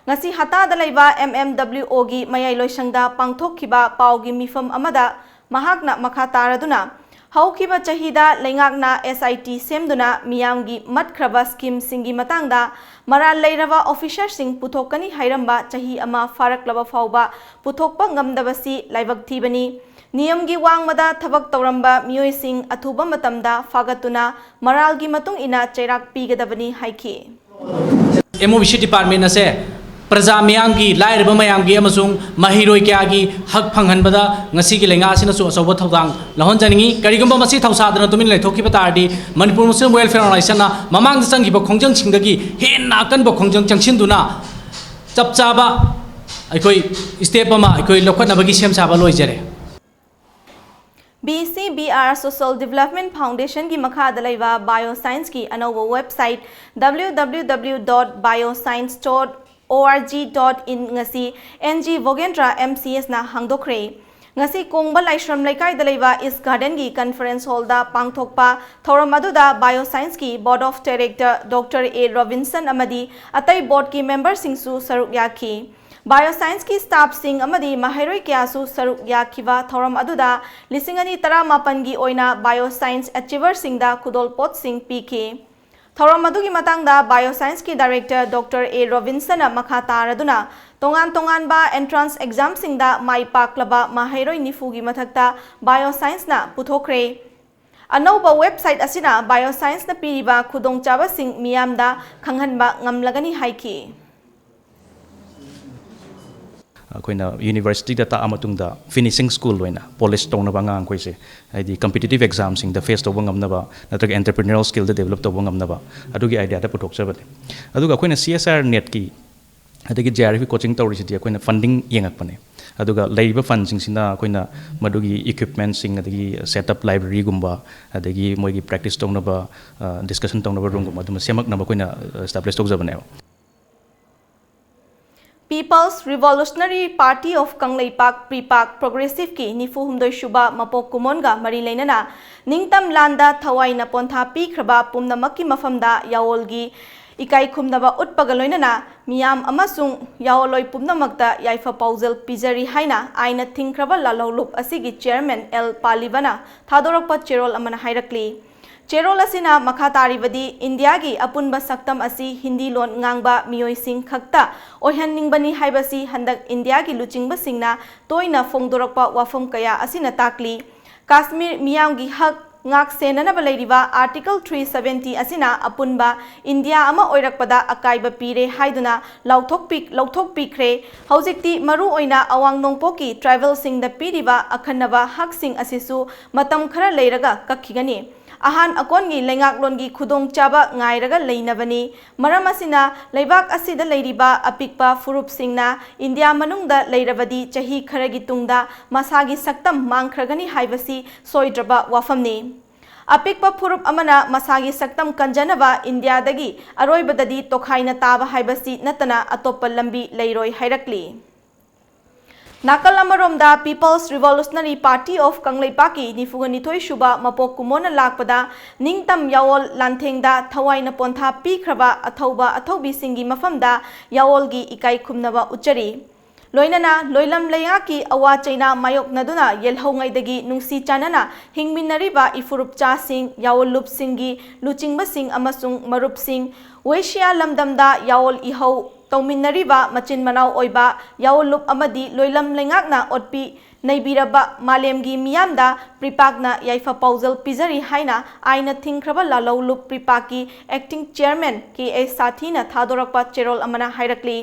ꯉꯁꯤ ꯍꯇꯥꯗ ꯂꯩꯕ M M W O ꯒꯤ ꯃꯌꯥꯏ ꯂꯣꯏꯁꯪꯗ ꯄꯥꯡꯊꯣꯛꯈꯤꯕ ꯄꯥꯎꯒꯤ ꯃꯤꯐꯝ ꯑꯃꯗ ꯃꯍꯥꯛꯅ ꯃꯈꯥ ꯇꯥꯔꯗꯨꯅ, ꯍꯧꯈꯤꯕ ꯆꯍꯤꯗ ꯂꯩꯉꯥꯛꯅ S I T ꯁꯦꯝꯗꯨꯅ ꯃꯤꯌꯥꯝꯒꯤ ꯃꯠꯈ꯭ꯔꯕ scheme ꯁꯤꯡꯒꯤ ꯃꯇꯥꯡꯗ ꯃꯔꯥꯜ ꯂꯩꯔꯕ officer ꯁꯤꯡ ꯄꯨꯊꯣꯛꯀꯅꯤ ꯍꯥꯏꯔꯝꯕ ꯆꯍꯤ ꯑꯃ ꯐꯥꯔꯛꯂꯕ ꯐꯥꯎꯕ ꯄꯨꯊꯣꯛꯄ ꯉꯝꯗꯕꯁꯤ ꯂꯥꯏꯕꯛ ꯊꯤꯕꯅꯤ꯫ ꯅꯤꯌꯝꯒꯤ ꯋꯥꯡꯃꯗ ꯊꯕꯛ ꯇꯧꯔꯝꯕ ꯃꯤꯑꯣꯏꯁꯤꯡ ꯑꯊꯨꯕ ꯃꯇꯝꯗ ꯐꯥꯒꯠꯇꯨꯅ ꯃꯔꯥꯜꯒꯤ ꯃꯇꯨꯡ ꯏꯟꯅ ꯆꯩꯔꯥꯛ ꯄꯤꯒꯗꯕꯅꯤ ꯍꯥꯏꯈꯤ꯫ M O B C department ꯑꯁꯦ ꯄ꯭ꯔꯖꯥ ꯃꯤꯌꯥꯝꯒꯤ, ꯂꯥꯏꯔꯕ ꯃꯌꯥꯝꯒꯤ ꯑꯃꯁꯨꯡ ꯃꯍꯩꯔꯣꯏ ꯀꯌꯥꯒꯤ ꯍꯛ ꯐꯪꯍꯟꯕꯗ ꯉꯁꯤꯒꯤ ꯂꯩꯉꯥꯛ ꯑꯁꯤꯅꯁꯨ ꯑꯆꯧꯕ ꯊꯧꯗꯥꯡ ꯂꯧꯍꯟꯖꯅꯤꯡꯏ꯫ ꯀꯔꯤꯒꯨꯝꯕ ꯃꯁꯤ ꯊꯧꯁꯥꯗꯅ ꯇꯨꯃꯤꯟꯅ ꯂꯩꯊꯣꯛꯈꯤꯕ ꯇꯥꯔꯗꯤ, ꯃꯅꯤꯄꯨꯔ Muslim Welfare Organization ꯅ ꯃꯃꯥꯡꯗ ꯆꯪꯈꯤꯕ ꯈꯣꯡꯖꯪꯁꯤꯡꯗꯒꯤ ꯍꯦꯟꯅ ꯑꯀꯟꯕ ꯈꯣꯡꯖꯪ ꯆꯪꯁꯤꯟꯗꯨꯅ, ꯆꯞ ꯆꯥꯕ ꯑꯩꯈꯣꯏ step ꯑꯃ ꯑꯩꯈꯣꯏ ꯂꯧꯈꯠꯅꯕꯒꯤ ꯁꯦꯝ ꯁꯥꯕ ꯂꯣꯏꯖꯔꯦ꯫ B C B R Social Development Foundation ꯒꯤ ꯃꯈꯥꯗ ꯂꯩꯕ Bioscience ꯀꯤ ꯑꯅꯧꯕ website W W W dot bioscience dot org dot in ꯉꯁꯤ N G ꯚꯣꯒꯦꯟꯗ꯭ꯔ, M C S ꯅ ꯍꯥꯡꯗꯣꯛꯈ꯭ꯔꯦ꯫ ꯉꯁꯤ ꯀꯣꯡꯕ ꯂꯥꯏꯁ꯭ꯔꯝ ꯂꯩꯀꯥꯏꯗ ꯂꯩꯕ East Garden ꯒꯤ Conference Hall ꯗ ꯄꯥꯡꯊꯣꯛꯄ ꯊꯧꯔꯝ ꯑꯗꯨꯗ Bioscience ꯀꯤ Board of Director Doctor A Robinson ꯑꯃꯗꯤ ꯑꯇꯩ board ꯀꯤ member ꯁꯤꯡꯁꯨ ꯁꯔꯨꯛ ꯌꯥꯈꯤ꯫ Bioscience ꯀꯤ staff ꯁꯤꯡ ꯑꯃꯗꯤ ꯃꯍꯩꯔꯣꯏ ꯀꯌꯥꯁꯨ ꯁꯔꯨꯛ ꯌꯥꯈꯤꯕ ꯊꯧꯔꯝ ꯑꯗꯨꯗ ꯂꯤꯁꯤꯡ ꯑꯅꯤ ꯇꯔꯥꯃꯥꯄꯟ ꯒꯤ ꯑꯣꯏꯅ Bioscience achiever ꯁꯤꯡꯗ ꯈꯨꯗꯣꯜꯄꯣꯠꯁꯤꯡ ꯄꯤꯈꯤ꯫ ꯊꯧꯔꯝ ꯑꯗꯨꯒꯤ ꯃꯇꯥꯡꯗ Bioscienceꯀꯤ Director Doctor A Robinsonꯅ ꯃꯈꯥ ꯇꯥꯔꯗꯨꯅ, ꯇꯣꯉꯥꯟ ꯇꯣꯉꯥꯟꯕ entrance examꯁꯤꯡꯗ ꯃꯥꯏ ꯄꯥꯛꯂꯕ ꯃꯍꯩꯔꯣꯏ ꯅꯤꯐꯨꯒꯤ ꯃꯊꯛꯇ Bioscienceꯅ ꯄꯨꯊꯣꯛꯈ꯭ꯔꯦ꯫ ꯑꯅꯧꯕ website ꯑꯁꯤꯅ Bioscienceꯅ ꯄꯤꯔꯤꯕ ꯈꯨꯗꯣꯡꯆꯥꯕꯁꯤꯡ ꯃꯤꯌꯥꯝꯗ ꯈꯪꯍꯟꯕ ꯉꯝꯂꯒꯅꯤ ꯍꯥꯏꯈꯤ꯫ ꯑꯩꯈꯣꯏꯅ universityꯗ ꯇꯥꯛꯑ ꯃꯇꯨꯡꯗ finishing school ꯑꯣꯏꯅ polish ꯇꯧꯅꯕ, ꯑꯉꯥꯡꯈꯣꯏꯁꯦ ꯍꯥꯏꯗꯤ competitive examꯁꯤꯡꯗ face ꯇꯧꯕ ꯉꯝꯅꯕ ꯅꯠꯇ꯭ꯔꯒ entrepreneurial skillꯗ develop ꯇꯧꯕ ꯉꯝꯅꯕ, ꯑꯗꯨꯒꯤ ideaꯗ ꯄꯨꯊꯣꯛꯆꯕꯅꯤ꯫ ꯑꯗꯨꯒ ꯑꯩꯈꯣꯏꯅ C S R NETꯀꯤ ꯑꯗꯒꯤ J R Fꯀꯤ coaching ꯇꯧꯔꯤꯁꯤꯗꯤ ꯑꯩꯈꯣꯏꯅ funding ꯌꯦꯡꯉꯛꯄꯅꯦ꯫ ꯑꯗꯨꯒ ꯂꯩꯔꯤꯕ fundꯁꯤꯡꯁꯤꯅ ꯑꯩꯈꯣꯏꯅ ꯃꯗꯨꯒꯤ equipmentꯁꯤꯡ, ꯑꯗꯒꯤ setup libraryꯒꯨꯝꯕ, ꯑꯗꯒꯤ ꯃꯣꯏꯒꯤ practice ꯇꯧꯅꯕ discussion ꯇꯧꯅꯕ roomꯒꯨꯝꯕ ꯑꯗꯨꯝꯕ ꯁꯦꯝꯃꯛꯅꯕ ꯑꯩꯈꯣꯏꯅ establish ꯇꯧꯖꯕꯅꯦꯕ꯫ People's Revolutionary Party of Kangleipak, PREPAK, Progressiveꯀꯤ ꯅꯤꯐꯨ ꯍꯨꯝꯗꯣꯏ ꯁꯨꯕ ꯃꯄꯣꯛ ꯀꯨꯝꯑꯣꯟꯒ ꯃꯔꯤ ꯂꯩꯅꯅ ꯅꯤꯡꯇꯝ ꯂꯥꯟꯗ ꯊꯋꯥꯏꯅ ꯄꯣꯟꯊꯥ ꯄꯤꯈ꯭ꯔꯕ ꯄꯨꯝꯅꯃꯛꯀꯤ ꯃꯐꯝꯗ ꯌꯥꯑꯣꯜꯒꯤ ꯏꯀꯥꯏ ꯈꯨꯝꯅꯕ ꯎꯠꯄꯒ ꯂꯣꯏꯅꯅ ꯃꯤꯌꯥꯝ ꯑꯃꯁꯨꯡ ꯌꯥꯑꯣꯜꯂꯣꯏ ꯄꯨꯝꯅꯃꯛꯇ ꯌꯥꯏꯐ ꯄꯥꯎꯖꯦꯜ ꯄꯤꯖꯔꯤ ꯍꯥꯏꯅ ꯑꯥꯏꯟꯅ ꯊꯤꯡꯈ꯭ꯔꯕ ꯂꯥꯜꯍꯧꯂꯨꯞ ꯑꯁꯤꯒꯤ chairman L ꯄꯥꯂꯤꯕꯅ ꯊꯥꯗꯣꯔꯛꯄ ꯆꯦꯔꯣꯜ ꯑꯃꯅ ꯍꯥꯏꯔꯛꯂꯤ꯫ ꯆꯦꯔꯣꯜ ꯑꯁꯤꯅ ꯃꯈꯥ ꯇꯥꯔꯤꯕꯗꯤ, ꯏꯟꯗꯤꯌꯥꯒꯤ ꯑꯄꯨꯟꯕ ꯁꯛꯇꯝ ꯑꯁꯤ ꯍꯤꯟꯗꯤ ꯂꯣꯟ ꯉꯥꯡꯕ ꯃꯤꯑꯣꯏꯁꯤꯡ ꯈꯛꯇ ꯑꯣꯏꯍꯟꯅꯤꯡꯕꯅꯤ ꯍꯥꯏꯕꯁꯤ ꯍꯟꯗꯛ ꯏꯟꯗꯤꯌꯥꯒꯤ ꯂꯨꯆꯤꯡꯕꯁꯤꯡꯅ ꯇꯣꯏꯅ ꯐꯣꯡꯗꯣꯔꯛꯄ ꯋꯥꯐꯝ ꯀꯌꯥ ꯑꯁꯤꯅ ꯇꯥꯛꯂꯤ꯫ ꯀꯥꯁꯃꯤꯔ ꯃꯤꯌꯥꯝꯒꯤ ꯍꯛ ꯉꯥꯛ ꯁꯦꯟꯅꯅꯕ ꯂꯩꯔꯤꯕ Article three seventy ꯑꯁꯤꯅ ꯑꯄꯨꯟꯕ ꯏꯟꯗꯤꯌꯥ ꯑꯃ ꯑꯣꯏꯔꯛꯄꯗ ꯑꯀꯥꯏꯕ ꯄꯤꯔꯦ ꯍꯥꯏꯗꯨꯅ ꯂꯥꯎꯊꯣꯛꯄꯤ-, ꯂꯧꯊꯣꯛꯄꯤꯈ꯭ꯔꯦ꯫ ꯍꯧꯖꯤꯛꯇꯤ ꯃꯔꯨ ꯑꯣꯏꯅ ꯑꯋꯥꯡ ꯅꯣꯡꯄꯣꯛꯀꯤ tribalꯁꯤꯡꯗ ꯄꯤꯔꯤꯕ ꯑꯈꯟꯅꯕ ꯍꯛꯁꯤꯡ ꯑꯁꯤꯁꯨ ꯃꯇꯝ ꯈꯔ ꯂꯩꯔꯒ ꯀꯛꯈꯤꯒꯅꯤ꯫ ꯑꯍꯥꯟ ꯑꯀꯣꯟꯒꯤ ꯂꯩꯉꯥꯛꯂꯣꯟꯒꯤ ꯈꯨꯗꯣꯡꯆꯥꯕ ꯉꯥꯏꯔꯒ ꯂꯩꯅꯕꯅꯤ꯫ ꯃꯔꯝ ꯑꯁꯤꯅ, ꯂꯩꯕꯥꯛ ꯑꯁꯤꯗ ꯂꯩꯔꯤꯕ ꯑꯄꯤꯛꯄ ꯐꯨꯔꯨꯞꯁꯤꯡꯅ ꯏꯟꯗꯤꯌꯥ ꯃꯅꯨꯡꯗ ꯂꯩꯔꯕꯗꯤ ꯆꯍꯤ ꯈꯔꯒꯤ ꯇꯨꯡꯗ ꯃꯁꯥꯒꯤ ꯁꯛꯇꯝ ꯃꯥꯡꯈ꯭ꯔꯒꯅꯤ ꯍꯥꯏꯕꯁꯤ ꯁꯣꯏꯗ꯭ꯔꯕ ꯋꯥꯐꯝꯅꯤ꯫ ꯑꯄꯤꯛꯄ ꯐꯨꯔꯨꯞ ꯑꯃꯅ ꯃꯁꯥꯒꯤ ꯁꯛꯇꯝ ꯀꯟꯖꯅꯕ ꯏꯟꯗꯤꯌꯥꯗꯒꯤ ꯑꯔꯣꯏꯕꯗꯗꯤ ꯇꯣꯈꯥꯏꯅ ꯇꯥꯕ ꯍꯥꯏꯕꯁꯤ ꯅꯠꯇꯅ ꯑꯇꯣꯞꯄ ꯂꯝꯕꯤ ꯂꯩꯔꯣꯏ ꯍꯥꯏꯔꯛꯂꯤ꯫ ꯅꯥꯀꯜ ꯑꯃꯔꯣꯝꯗ People's Revolutionary Party of ꯀꯪꯂꯩꯄꯥꯛꯀꯤ ꯅꯤꯐꯨꯒ ꯅꯤꯊꯣꯏ ꯁꯨꯕ ꯃꯄꯣꯛ ꯀꯨꯝꯑꯣꯟꯅ ꯂꯥꯛꯄꯗ ꯅꯤꯡꯇꯝ ꯌꯥꯑꯣꯜ ꯂꯥꯟꯊꯦꯡꯗ ꯊꯋꯥꯏꯅ ꯄꯣꯟꯊꯥ ꯄꯤꯈ꯭ꯔꯕ ꯑꯊꯧꯕ ꯑꯊꯧꯕꯤꯁꯤꯡꯒꯤ ꯃꯐꯝꯗ ꯌꯥꯑꯣꯜꯒꯤ ꯏꯀꯥꯏ ꯈꯨꯝꯅꯕ ꯎꯠꯆꯔꯤ꯫ ꯂꯣꯏꯅꯅ ꯂꯣꯏꯂꯝ ꯂꯩꯉꯥꯛꯀꯤ ꯑꯋꯥ ꯆꯩꯅꯥ ꯃꯥꯌꯣꯛꯅꯗꯨꯅ ꯌꯦꯜꯍꯧꯉꯩꯗꯒꯤ ꯅꯨꯡꯁꯤ ꯆꯥꯟꯅꯅ ꯍꯤꯡꯃꯤꯟꯅꯔꯤꯕ ꯏꯐꯨꯔꯨꯞꯆꯥꯁꯤꯡ, ꯌꯥꯑꯣꯜꯂꯨꯞꯁꯤꯡꯒꯤ ꯂꯨꯆꯤꯡꯕꯁꯤꯡ ꯑꯃꯁꯨꯡ ꯃꯔꯨꯞꯁꯤꯡ, ꯋꯦꯁꯤꯌꯥ ꯂꯝꯗꯝꯗ ꯌꯥꯑꯣꯜ ꯏꯍꯧ ꯇꯧꯃꯤꯟꯅꯔꯤꯕ ꯃꯆꯤꯟ ꯃꯅꯥꯎ ꯑꯣꯏꯕ ꯌꯥꯑꯣꯜꯂꯨꯞ ꯑꯃꯗꯤ ꯂꯣꯏꯂꯝ ꯂꯩꯉꯥꯛꯅ ꯑꯣꯠꯄꯤ ꯅꯩꯕꯤꯔꯕ ꯃꯥꯂꯦꯝꯒꯤ ꯃꯤꯌꯥꯝꯗ ꯄ꯭ꯔꯤꯄꯥꯛꯅ ꯌꯥꯏꯐ ꯄꯥꯎꯖꯦꯜ ꯄꯤꯖꯔꯤ ꯍꯥꯏꯅ ꯑꯥꯏꯟꯅ ꯊꯤꯡꯈ꯭ꯔꯕ ꯂꯥꯂꯧꯂꯨꯞ ꯄ꯭ꯔꯤꯄꯥꯛꯀꯤ acting chairman ꯀꯦ ꯑꯦꯁ ꯁꯥꯊꯤꯅ ꯊꯥꯗꯣꯔꯛꯄ ꯆꯦꯔꯣꯜ ꯑꯃꯅ ꯍꯥꯏꯔꯛꯂꯤ꯫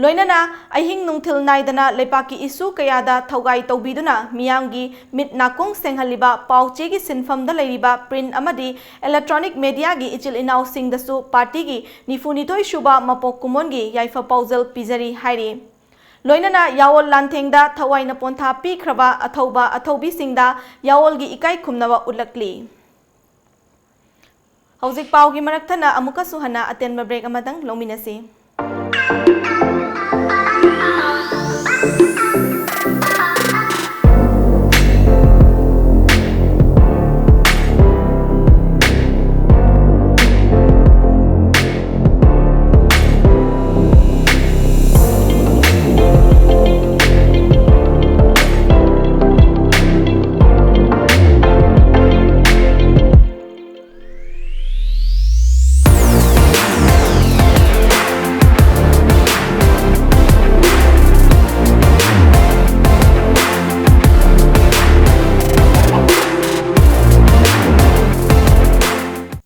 ꯂꯣꯏꯅꯅ ꯑꯍꯤꯡ ꯅꯨꯡꯊꯤꯜ ꯅꯥꯏꯗꯅ ꯂꯩꯄꯥꯛꯀꯤ ꯏꯁꯨ ꯀꯌꯥꯗ ꯊꯧꯒꯥꯏ ꯇꯧꯕꯤꯗꯨꯅ ꯃꯤꯌꯥꯝꯒꯤ ꯃꯤꯠ ꯅꯥꯀꯣꯡ ꯁꯦꯡꯍꯜꯂꯤꯕ ꯄꯥꯎ ꯆꯦꯒꯤ ꯁꯤꯟꯐꯝꯗ ꯂꯩꯔꯤꯕ print ꯑꯃꯗꯤ electronic mediaꯒꯤ ꯏꯆꯤꯜ ꯏꯅꯥꯎꯁꯤꯡꯗꯁꯨ ꯄꯥꯔꯇꯤꯒꯤ ꯅꯤꯐꯨꯅꯤꯊꯣꯏ ꯁꯨꯕ ꯃꯄꯣꯛ ꯀꯨꯝꯑꯣꯟꯒꯤ ꯌꯥꯏꯐ ꯄꯥꯎꯖꯦꯜ ꯄꯤꯖꯔꯤ ꯍꯥꯏꯔꯤ꯫ ꯂꯣꯏꯅꯅ ꯌꯥꯑꯣꯜ ꯂꯥꯟꯊꯦꯡꯗ ꯊꯋꯥꯏꯅ ꯄꯣꯟꯊꯥ ꯄꯤꯈ꯭ꯔꯕ ꯑꯊꯧꯕ ꯑꯊꯧꯕꯤꯁꯤꯡꯗ ꯌꯥꯑꯣꯜꯒꯤ ꯏꯀꯥꯏ ꯈꯨꯝꯅꯕ ꯎꯠꯂꯛꯂꯤ꯫ ꯍꯧꯖꯤꯛ ꯄꯥꯎꯒꯤ ꯃꯔꯛ ꯊꯠꯅ ꯑꯃꯨꯛꯀꯁꯨ ꯍꯟꯅ ꯑꯇꯦꯟꯕ break ꯑꯃꯇꯪ ꯂꯧꯃꯤꯟꯅꯁꯤ꯫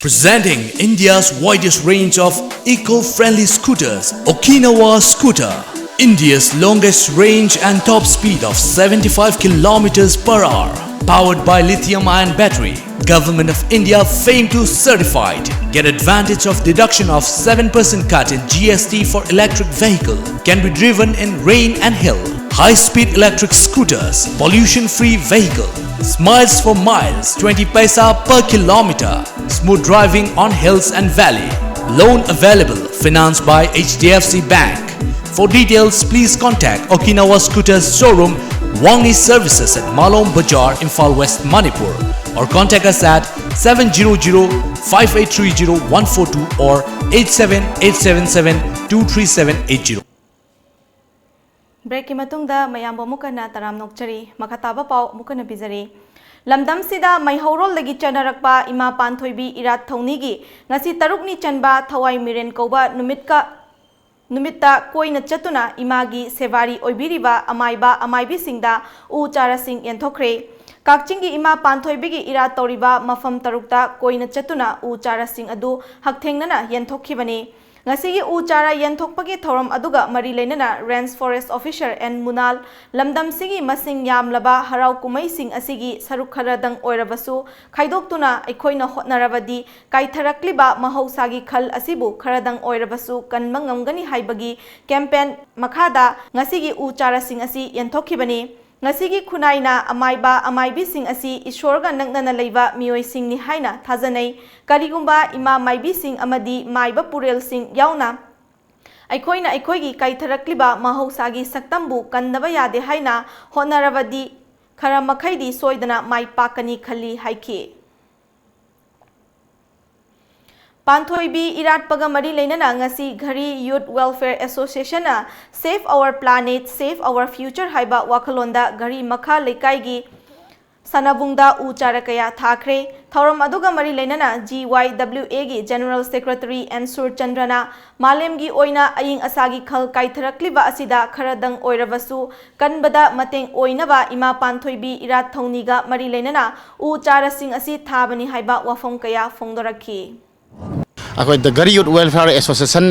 Presenting India's widest range of eco-friendly scooters, Okinawa Scooter. India's longest range and top speed of seventy-five kilometers per hour. Powered by lithium-ion battery. Government of India fame to certified. Get advantage of deduction of seven percent cut in G S T for electric vehicle. Can be driven in rain and hill. High-speed electric scooters, pollution-free vehicle. Smiles for miles, twenty paisa per kilometer. Smooth driving on hills and valley. Loan available, financed by H D F C Bank. For details, please contact Okinawa Scooters showroom, Wangi Services at Malom Bazaar, Imphal West, Manipur, or contact us at seven zero zero five eight three zero one four two or eight seven eight seven seven two three seven eight zero. ꯕ꯭ꯔꯦꯛꯀꯤ ꯃꯇꯨꯡꯗ ꯃꯌꯥꯝꯕꯨ ꯑꯃꯨꯛ ꯍꯟꯅ ꯇꯔꯥꯝ ꯅꯣꯛꯆꯔꯤ꯫ ꯃꯈꯥ ꯇꯥꯕ ꯄꯥꯎ ꯑꯃꯨꯛ ꯍꯟꯅ ꯄꯤꯖꯔꯤ꯫ ꯂꯝꯗꯝꯁꯤꯗ ꯃꯩꯍꯧꯔꯣꯜꯗꯒꯤ ꯆꯠꯅꯔꯛꯄ ꯏꯃꯥ ꯄꯥꯟꯊꯣꯏꯕꯤ ꯏꯔꯥꯠ ꯊꯧꯅꯤꯒꯤ ꯉꯁꯤ ꯇꯔꯨꯛꯅꯤ ꯆꯟꯕ ꯊꯋꯥꯏ ꯃꯤꯔꯦꯟ ꯀꯧꯕ ꯅꯨꯃꯤꯠꯀ ꯅꯨꯃꯤꯠꯇ ꯀꯣꯏꯅ ꯆꯠꯇꯨꯅ ꯏꯃꯥꯒꯤ ꯁꯦꯕꯥꯔꯤ ꯑꯣꯏꯕꯤꯔꯤꯕ ꯑꯃꯥꯏꯕ ꯑꯃꯥꯏꯕꯤꯁꯤꯡꯗ ꯎ ꯆꯥꯔꯥꯁꯤꯡ ꯌꯦꯟꯊꯣꯛꯈ꯭ꯔꯦ꯫ ꯀꯛꯆꯤꯡꯒꯤ ꯏꯃꯥ ꯄꯥꯟꯊꯣꯏꯕꯤꯒꯤ ꯏꯔꯥꯠ ꯇꯧꯔꯤꯕ ꯃꯐꯝ ꯇꯔꯨꯛꯇ ꯀꯣꯏꯅ ꯆꯠꯇꯨꯅ ꯎ ꯆꯥꯔꯥꯁꯤꯡ ꯑꯗꯨ ꯍꯛꯊꯦꯡꯅꯅ ꯌꯦꯟꯊꯣꯛꯈꯤꯕꯅꯤ꯫ ꯉꯁꯤꯒꯤ ꯎ ꯆꯥꯔꯥ ꯌꯦꯟꯊꯣꯛꯄꯒꯤ ꯊꯧꯔꯝ ꯑꯗꯨꯒ ꯃꯔꯤ ꯂꯩꯅꯅ Range Forest Officer ꯑꯦꯟ ꯃꯨꯅꯥꯜ, ꯂꯝꯗꯝꯁꯤꯒꯤ ꯃꯁꯤꯡ ꯌꯥꯝꯂꯕ ꯍꯔꯥꯎ ꯀꯨꯝꯍꯩꯁꯤꯡ ꯑꯁꯤꯒꯤ ꯁꯔꯨꯛ ꯈꯔꯗꯪ ꯑꯣꯏꯔꯕꯁꯨ ꯈꯥꯏꯗꯣꯛꯇꯨꯅ ꯑꯩꯈꯣꯏꯅ ꯍꯣꯠꯅꯔꯕꯗꯤ ꯀꯥꯏꯊꯔꯛꯂꯤꯕ ꯃꯍꯧꯁꯥꯒꯤ ꯈꯜ ꯑꯁꯤꯕꯨ ꯈꯔꯗꯪ ꯑꯣꯏꯔꯕꯁꯨ ꯀꯟꯕ ꯉꯝꯒꯅꯤ ꯍꯥꯏꯕꯒꯤ campaign ꯃꯈꯥꯗ ꯉꯁꯤꯒꯤ ꯎ ꯆꯥꯔꯥꯁꯤꯡ ꯑꯁꯤ ꯌꯦꯟꯊꯣꯛꯈꯤꯕꯅꯤ꯫ ꯉꯁꯤꯒꯤ ꯈꯨꯟꯅꯥꯏꯅ ꯑꯃꯥꯏꯕ ꯑꯃꯥꯏꯕꯤꯁꯤꯡ ꯑꯁꯤ ꯏꯁꯣꯔꯒ ꯅꯛꯅꯅ ꯂꯩꯕ ꯃꯤꯑꯣꯏꯁꯤꯡꯅꯤ ꯍꯥꯏꯅ ꯊꯥꯖꯅꯩ꯫ ꯀꯔꯤꯒꯨꯝꯕ ꯏꯃꯥ ꯃꯥꯏꯕꯤꯁꯤꯡ ꯑꯃꯗꯤ ꯃꯥꯏꯕ ꯄꯨꯔꯦꯜꯁꯤꯡ ꯌꯥꯎꯅ ꯑꯩꯈꯣꯏꯅ ꯑꯩꯈꯣꯏꯒꯤ ꯀꯥꯏꯊꯔꯛꯂꯤꯕ ꯃꯍꯧꯁꯥꯒꯤ ꯁꯛꯇꯝꯕꯨ ꯀꯟꯗꯕ ꯌꯥꯗꯦ ꯍꯥꯏꯅ ꯍꯣꯠꯅꯔꯕꯗꯤ ꯈꯔ ꯃꯈꯩꯗꯤ ꯁꯣꯏꯗꯅ ꯃꯥꯏ ꯄꯥꯛꯀꯅꯤ ꯈꯜꯂꯤ ꯍꯥꯏꯈꯤ꯫ ꯄꯥꯟꯊꯣꯏꯕꯤ ꯏꯔꯥꯠꯄꯒ ꯃꯔꯤ ꯂꯩꯅꯅ ꯉꯁꯤ ꯘꯔꯤ Youth Welfare Association ꯅ Save Our Planet, Save Our Future ꯍꯥꯏꯕ ꯋꯥꯈꯜꯂꯣꯟꯗ ꯘꯔꯤ ꯃꯈꯥ ꯂꯩꯀꯥꯏꯒꯤ ꯁꯥꯟꯅꯕꯨꯡꯗ ꯎ ꯆꯥꯔꯥ ꯀꯌꯥ ꯊꯥꯈ꯭ꯔꯦ꯫ ꯊꯧꯔꯝ ꯑꯗꯨꯒ ꯃꯔꯤ ꯂꯩꯅꯅ G Y W A ꯒꯤ General Secretary ꯑꯦꯟ ꯁꯨꯔꯆꯟꯗ꯭ꯔꯅ ꯃꯥꯂꯦꯝꯒꯤ ꯑꯣꯏꯅ ꯑꯏꯪ ꯑꯁꯥꯒꯤ ꯈꯜ ꯀꯥꯏꯊꯔꯛꯂꯤꯕ ꯑꯁꯤꯗ ꯈꯔꯗꯪ ꯑꯣꯏꯔꯕꯁꯨ ꯀꯟꯕꯗ ꯃꯇꯦꯡ ꯑꯣꯏꯅꯕ ꯏꯃꯥ ꯄꯥꯟꯊꯣꯏꯕꯤ ꯏꯔꯥꯠ ꯊꯧꯅꯤꯒ ꯃꯔꯤ ꯂꯩꯅꯅ ꯎ ꯆꯥꯔꯥꯁꯤꯡ ꯑꯁꯤ ꯊꯥꯕꯅꯤ ꯍꯥꯏꯕ ꯋꯥꯐꯝ ꯀꯌꯥ ꯐꯣꯡꯗꯣꯔꯛꯈꯤ꯫ ꯑꯩꯈꯣꯏ The Ghari Youth Welfare Association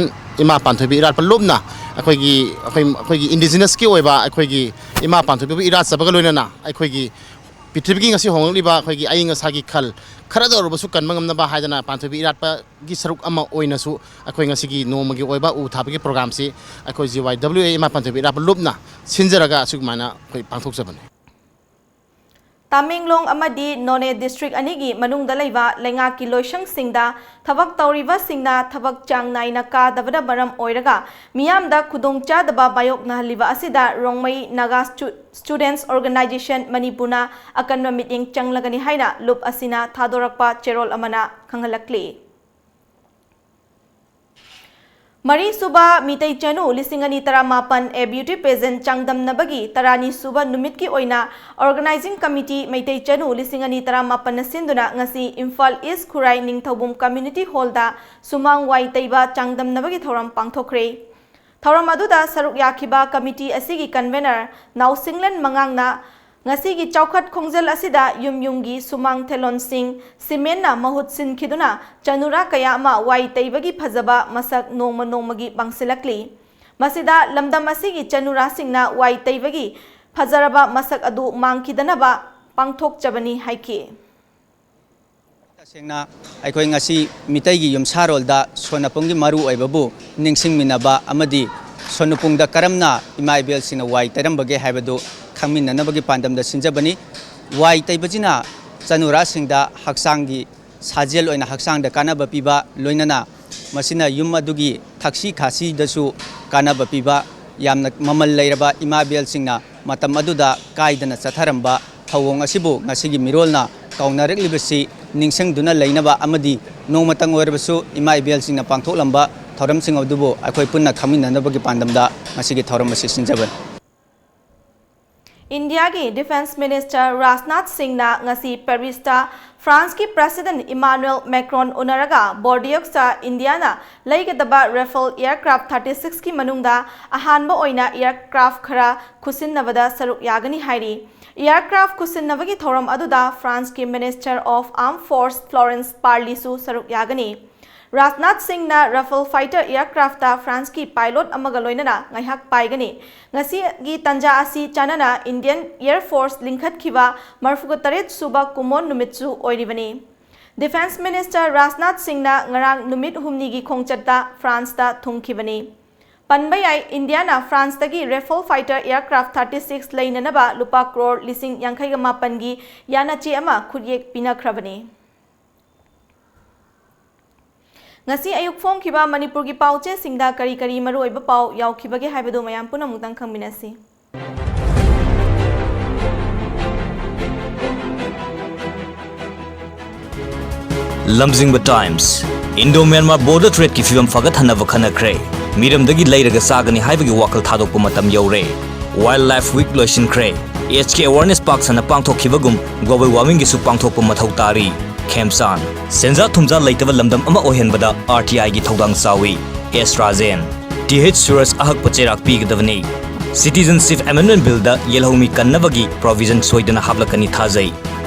ꯏꯃꯥ ꯄꯥꯟꯊꯣꯏꯕꯤ ꯏꯔꯥꯠꯄ ꯂꯨꯞꯅ ꯑꯩꯈꯣꯏꯒꯤ, ꯑꯩꯈꯣꯏ, ꯑꯩꯈꯣꯏꯒꯤ indigenousꯀꯤ ꯑꯣꯏꯕ ꯑꯩꯈꯣꯏꯒꯤ ꯏꯃꯥ ꯄꯥꯟꯊꯣꯏꯕꯤꯕꯨ ꯏꯔꯥꯠꯆꯕꯒ ꯂꯣꯏꯅꯅ ꯑꯩꯈꯣꯏꯒꯤ ꯄ꯭ꯔꯤꯊꯤꯕꯤꯒꯤ ꯉꯁꯤ ꯍꯣꯡꯂꯛꯂꯤꯕ ꯑꯩꯈꯣꯏꯒꯤ ꯑꯏꯪ ꯑꯁꯥꯒꯤ ꯈꯜ ꯈꯔꯗ ꯑꯣꯏꯔꯕꯁꯨ ꯀꯟꯕ ꯉꯝꯅꯕ ꯍꯥꯏꯗꯅ ꯄꯥꯟꯊꯣꯏꯕꯤ ꯏꯔꯥꯠꯄꯒꯤ ꯁꯔꯨꯛ ꯑꯃ ꯑꯣꯏꯅꯁꯨ ꯑꯩꯈꯣꯏ ꯉꯁꯤꯒꯤ ꯅꯣꯡꯃꯒꯤ ꯑꯣꯏꯕ ꯎ ꯊꯥꯕꯒꯤ programꯁꯤ ꯑꯩꯈꯣꯏ G Y W A ꯏꯃꯥ ꯄꯥꯟꯊꯣꯏꯕꯤ ꯏꯔꯥꯠꯄ ꯂꯨꯞꯅ ꯁꯤꯟꯖꯔꯒ ꯑꯁꯨꯃꯥꯏꯅ ꯑꯩꯈꯣꯏ ꯄꯥꯡꯊꯣꯛꯆꯕꯅꯤ꯫ ꯇꯥꯃꯦꯡꯂꯣꯡ ꯑꯃꯗꯤ ꯅꯣꯅꯦ district ꯑꯅꯤꯒꯤ ꯃꯅꯨꯡꯗ ꯂꯩꯕ ꯂꯩꯉꯥꯛꯀꯤ ꯂꯣꯏꯁꯪꯁꯤꯡꯗ ꯊꯕꯛ ꯇꯧꯔꯤꯕꯁꯤꯡꯅ ꯊꯕꯛ ꯆꯥꯡ ꯅꯥꯏꯅ ꯀꯥꯗꯕꯅ ꯃꯔꯝ ꯑꯣꯏꯔꯒ ꯃꯤꯌꯥꯝꯗ ꯈꯨꯗꯣꯡꯆꯥꯗꯕ ꯃꯥꯌꯣꯛꯅꯍꯜꯂꯤꯕ ꯑꯁꯤꯗ Rongmei Naga stew-, Students Organisation ꯃꯅꯤꯄꯨꯔꯅ ꯑꯀꯟꯕ ꯃꯤꯠꯌꯦꯡ ꯆꯪꯂꯒꯅꯤ ꯍꯥꯏꯅ ꯂꯨꯞ ꯑꯁꯤꯅ ꯊꯥꯗꯣꯔꯛꯄ ꯆꯦꯔꯣꯜ ꯑꯃꯅ ꯈꯪꯍꯜꯂꯛꯂꯤ꯫ ꯃꯔꯤꯁꯨꯕ ꯃꯤꯇꯩ ꯆꯅꯨ ꯂꯤꯁꯤꯡ ꯑꯅꯤ ꯇꯔꯥꯃꯥꯄꯟ A Beauty Pageant ꯆꯥꯡꯗꯝꯅꯕꯒꯤ ꯇꯔꯥꯅꯤ ꯁꯨꯕ ꯅꯨꯃꯤꯠꯀꯤ ꯑꯣꯏꯅ Organizing Committee ꯃꯩꯇꯩ ꯆꯅꯨ ꯂꯤꯁꯤꯡ ꯑꯅꯤ ꯇꯔꯥꯃꯥꯄꯟꯅ ꯁꯤꯟꯗꯨꯅ ꯉꯁꯤ ꯏꯝꯐꯥꯜ ꯏꯁ ꯈꯨꯔꯥꯏ ꯅꯤꯡꯊꯧꯕꯨꯝ Community Hallꯗ ꯁꯨꯃꯥꯡ ꯋꯥꯏ ꯇꯩꯕ ꯆꯥꯡꯗꯝꯅꯕꯒꯤ ꯊꯧꯔꯝ ꯄꯥꯡꯊꯣꯛꯈ꯭ꯔꯦ꯫ ꯊꯧꯔꯝ ꯑꯗꯨꯗ ꯁꯔꯨꯛ ꯌꯥꯈꯤꯕ committee ꯑꯁꯤꯒꯤ convener ꯅꯥꯎꯁꯤꯡꯂꯟ ꯃꯉꯥꯡꯅ ꯉꯁꯤꯒꯤ ꯆꯥꯎꯈꯠ ꯈꯣꯡꯖꯦꯜ ꯑꯁꯤꯗ ꯌꯨꯝ ꯌꯨꯝꯒꯤ ꯁꯨꯃꯥꯡ ꯊꯦꯂꯣꯟꯁꯤꯡ ꯁꯤꯃꯦꯟꯅ ꯃꯍꯨꯠ ꯁꯤꯟꯈꯤꯗꯨꯅ ꯆꯅꯨꯔꯥ ꯀꯌꯥ ꯑꯃ ꯋꯥꯏ ꯇꯩꯕꯒꯤ ꯐꯖꯕ ꯃꯁꯛ ꯅꯣꯡꯃ ꯅꯣꯡꯃꯒꯤ ꯄꯥꯡꯁꯤꯜꯂꯛꯂꯤ꯫ ꯃꯁꯤꯗ ꯂꯝꯗꯝ ꯑꯁꯤꯒꯤ ꯆꯅꯨꯔꯥꯁꯤꯡꯅ ꯋꯥꯏ ꯇꯩꯕꯒꯤ ꯐꯖꯔꯕ ꯃꯁꯛ ꯑꯗꯨ ꯃꯥꯡꯈꯤꯗꯅꯕ ꯄꯥꯡꯊꯣꯛꯆꯕꯅꯤ ꯍꯥꯏꯈꯤ꯫ ꯇꯁꯦꯡꯅ ꯑꯩꯈꯣꯏ ꯉꯁꯤ ꯃꯤꯇꯩꯒꯤ ꯌꯨꯝꯁꯥꯔꯣꯜꯗ ꯁꯣꯟꯅꯄꯨꯡꯒꯤ ꯃꯔꯨ ꯑꯣꯏꯕꯕꯨ ꯅꯤꯡꯁꯤꯡꯃꯤꯟꯅꯕ ꯑꯃꯗꯤ ꯁꯣꯟꯅꯄꯨꯡꯗ ꯀꯔꯝꯅ ꯏꯃꯥ ꯏꯕꯦꯜꯁꯤꯡꯅ ꯋꯥꯏ ꯇꯩꯔꯝꯕꯒꯦ ꯍꯥꯏꯕꯗꯨ ꯈꯪꯃꯤꯟꯅꯅꯕꯒꯤ ꯄꯥꯟꯗꯝꯗ ꯁꯤꯟꯖꯕꯅꯤ꯫ ꯋꯥꯏ ꯇꯩꯕꯁꯤꯅ ꯆꯅꯨꯔꯥꯁꯤꯡꯗ ꯍꯛꯆꯥꯡꯒꯤ ꯁꯥꯖꯦꯜ ꯑꯣꯏꯅ ꯍꯛꯆꯥꯡꯗ ꯀꯥꯟꯅꯕ ꯄꯤꯕ, ꯂꯣꯏꯅꯅ ꯃꯁꯤꯅ ꯌꯨꯝ ꯑꯗꯨꯒꯤ ꯊꯛꯁꯤ ꯈꯥꯁꯤꯗꯁꯨ ꯀꯥꯟꯅꯕ ꯄꯤꯕ, ꯌꯥꯝꯅ ꯃꯃꯜ ꯂꯩꯔꯕ ꯏꯃꯥ ꯏꯕꯦꯜꯁꯤꯡꯅ ꯃꯇꯝ ꯑꯗꯨꯗ ꯀꯥꯏꯗꯅ ꯆꯠꯊꯔꯝꯕ ꯊꯧꯑꯣꯡ ꯑꯁꯤꯕꯨ ꯉꯁꯤꯒꯤ ꯃꯤꯔꯣꯜꯅ ꯀꯥꯎꯅꯔꯛꯂꯤꯕꯁꯤ ꯅꯤꯡꯁꯤꯡꯗꯨꯅ ꯂꯩꯅꯕ ꯑꯃꯗꯤ ꯅꯣꯡꯃꯇꯪ ꯑꯣꯏꯔꯕꯁꯨ ꯏꯃꯥ ꯏꯕꯦꯜꯁꯤꯡꯅ ꯄꯥꯡꯊꯣꯛꯂꯝꯕ ꯊꯧꯔꯝꯁꯤꯡ ꯑꯗꯨꯕꯨ ꯑꯩꯈꯣꯏ ꯄꯨꯟꯅ ꯈꯪꯃꯤꯟꯅꯅꯕꯒꯤ ꯄꯥꯟꯗꯝꯗ ꯉꯁꯤꯒꯤ ꯊꯧꯔꯝ ꯑꯁꯤ ꯁꯤꯟꯖꯕꯅꯤ꯫ ꯏꯟꯗꯤꯌꯥꯒꯤ Defence Minister ꯔꯥꯖꯅꯥꯊ ꯁꯤꯡꯅ ꯉꯁꯤ ꯄꯦꯔꯤꯁꯇ ꯐ꯭ꯔꯥꯟꯁꯀꯤ President Emmanuel Macron ꯎꯅꯔꯒ ꯕꯣꯔꯗꯤꯌꯛꯁꯇ ꯏꯟꯗꯤꯌꯥꯅ ꯂꯩꯒꯗꯕ Rafale aircraft thirty sixꯀꯤ ꯃꯅꯨꯡꯗ ꯑꯍꯥꯟꯕ ꯑꯣꯏꯅ aircraft ꯈꯔ ꯈꯨꯠꯁꯤꯟꯅꯕꯗ ꯁꯔꯨꯛ ꯌꯥꯒꯅꯤ ꯍꯥꯏꯔꯤ꯫ Aircraft ꯈꯨꯠꯁꯤꯟꯅꯕꯒꯤ ꯊꯧꯔꯝ ꯑꯗꯨꯗ ꯐ꯭ꯔꯥꯟꯁꯀꯤ Minister of Armed Force Florence Parlyꯁꯨ ꯁꯔꯨꯛ ꯌꯥꯒꯅꯤ꯫ ꯔꯥꯖꯅꯥꯊ ꯁꯤꯡꯅ Rafale fighter aircraftꯇ ꯐ꯭ꯔꯥꯟꯁꯀꯤ pilot ꯑꯃꯒ ꯂꯣꯏꯅꯅ ꯉꯥꯏꯍꯥꯛ ꯄꯥꯏꯒꯅꯤ꯫ ꯉꯁꯤꯒꯤ ꯇꯥꯟꯖꯥ ꯑꯁꯤ ꯆꯥꯟꯅꯅ Indian Air Force ꯂꯤꯡꯈꯠꯈꯤꯕ ꯃꯔꯐꯨꯒ ꯇꯔꯦꯠ ꯁꯨꯕ ꯀꯨꯃꯣꯟ ꯅꯨꯃꯤꯠꯁꯨ ꯑꯣꯏꯔꯤꯕꯅꯤ꯫ Defence Minister ꯔꯥꯖꯅꯥꯊ ꯁꯤꯡꯅ ꯉꯔꯥꯡ ꯅꯨꯃꯤꯠ ꯍꯨꯝꯅꯤꯒꯤ ꯈꯣꯡꯆꯠꯇ ꯐ꯭ꯔꯥꯟꯁꯇ ꯊꯨꯡꯈꯤꯕꯅꯤ꯫ ꯄꯟꯕ ꯌꯥꯏ, ꯏꯟꯗꯤꯌꯥꯅ ꯐ꯭ꯔꯥꯟꯁꯇꯒꯤ Rafale fighter aircraft thirty six ꯂꯩꯅꯅꯕ ꯂꯨꯄꯥ ꯀ꯭ꯔꯣꯔ ꯂꯤꯁꯤꯡ ꯌꯥꯡꯈꯩꯒ ꯃꯥꯄꯟꯒꯤ ꯌꯥꯅꯆꯦ ꯑꯃ ꯈꯨꯠꯌꯦꯛ ꯄꯤꯅꯈ꯭ꯔꯕꯅꯤ꯫ ꯉꯁꯤ ꯑꯌꯨꯛ ꯐꯣꯡꯈꯤꯕ ꯃꯅꯤꯄꯨꯔꯒꯤ ꯄꯥꯎꯆꯦꯁꯤꯡꯗ ꯀꯔꯤ ꯀꯔꯤ ꯃꯔꯨꯑꯣꯏꯕ ꯄꯥꯎ ꯌꯥꯎꯈꯤꯕꯒꯦ ꯍꯥꯏꯕꯗꯨ ꯃꯌꯥꯝ ꯄꯨꯟꯅ ꯑꯃꯨꯛꯇꯪ ꯈꯪꯃꯤꯟꯅꯁꯤ꯫ ꯂꯝꯖꯤꯡꯕ Times, Indo-Myanmar border trade ꯀꯤ ꯐꯤꯕꯝ ꯐꯒꯠꯍꯟꯅꯕ ꯈꯟꯅꯈ꯭ꯔꯦ꯫ ꯃꯤꯔꯝꯗꯒꯤ ꯂꯩꯔꯒ ꯆꯥꯒꯅꯤ ꯍꯥꯏꯕꯒꯤ ꯋꯥꯈꯜ ꯊꯥꯗꯣꯛꯄ ꯃꯇꯝ ꯌꯧꯔꯦ꯫ Wildlife Week ꯂꯣꯏꯁꯤꯟꯈ꯭ꯔꯦ꯫ AIDS ꯀꯤ awareness park ꯁꯅ ꯄꯥꯡꯊꯣꯛꯈꯤꯕꯒꯨꯝ global warming ꯒꯤꯁꯨ ꯄꯥꯡꯊꯣꯛꯄ ꯃꯊꯧ ꯇꯥꯔꯤ꯫ ꯈꯦꯝꯆꯥꯟ꯫ ꯁꯦꯟꯖꯥ ꯊꯨꯝꯖꯥ ꯂꯩꯇꯕ ꯂꯝꯗꯝ ꯑꯃ ꯑꯣꯏꯍꯟꯕꯗ R T I ꯒꯤ ꯊꯧꯗꯥꯡ ꯆꯥꯎꯏ꯫ S ꯔꯥꯖꯦꯟ꯫ Th ꯁꯨꯔꯖ ꯑꯍꯛꯄ ꯆꯩꯔꯥꯛ ꯄꯤꯒꯗꯕꯅꯤ꯫ Citizenship Amendment Bill ꯗ ꯌꯦꯜꯍꯧꯃꯤ ꯀꯟꯅꯕꯒꯤ provision ꯁꯣꯏꯗꯅ ꯍꯥꯞꯂꯛꯀꯅꯤ ꯊꯥꯖꯩ꯫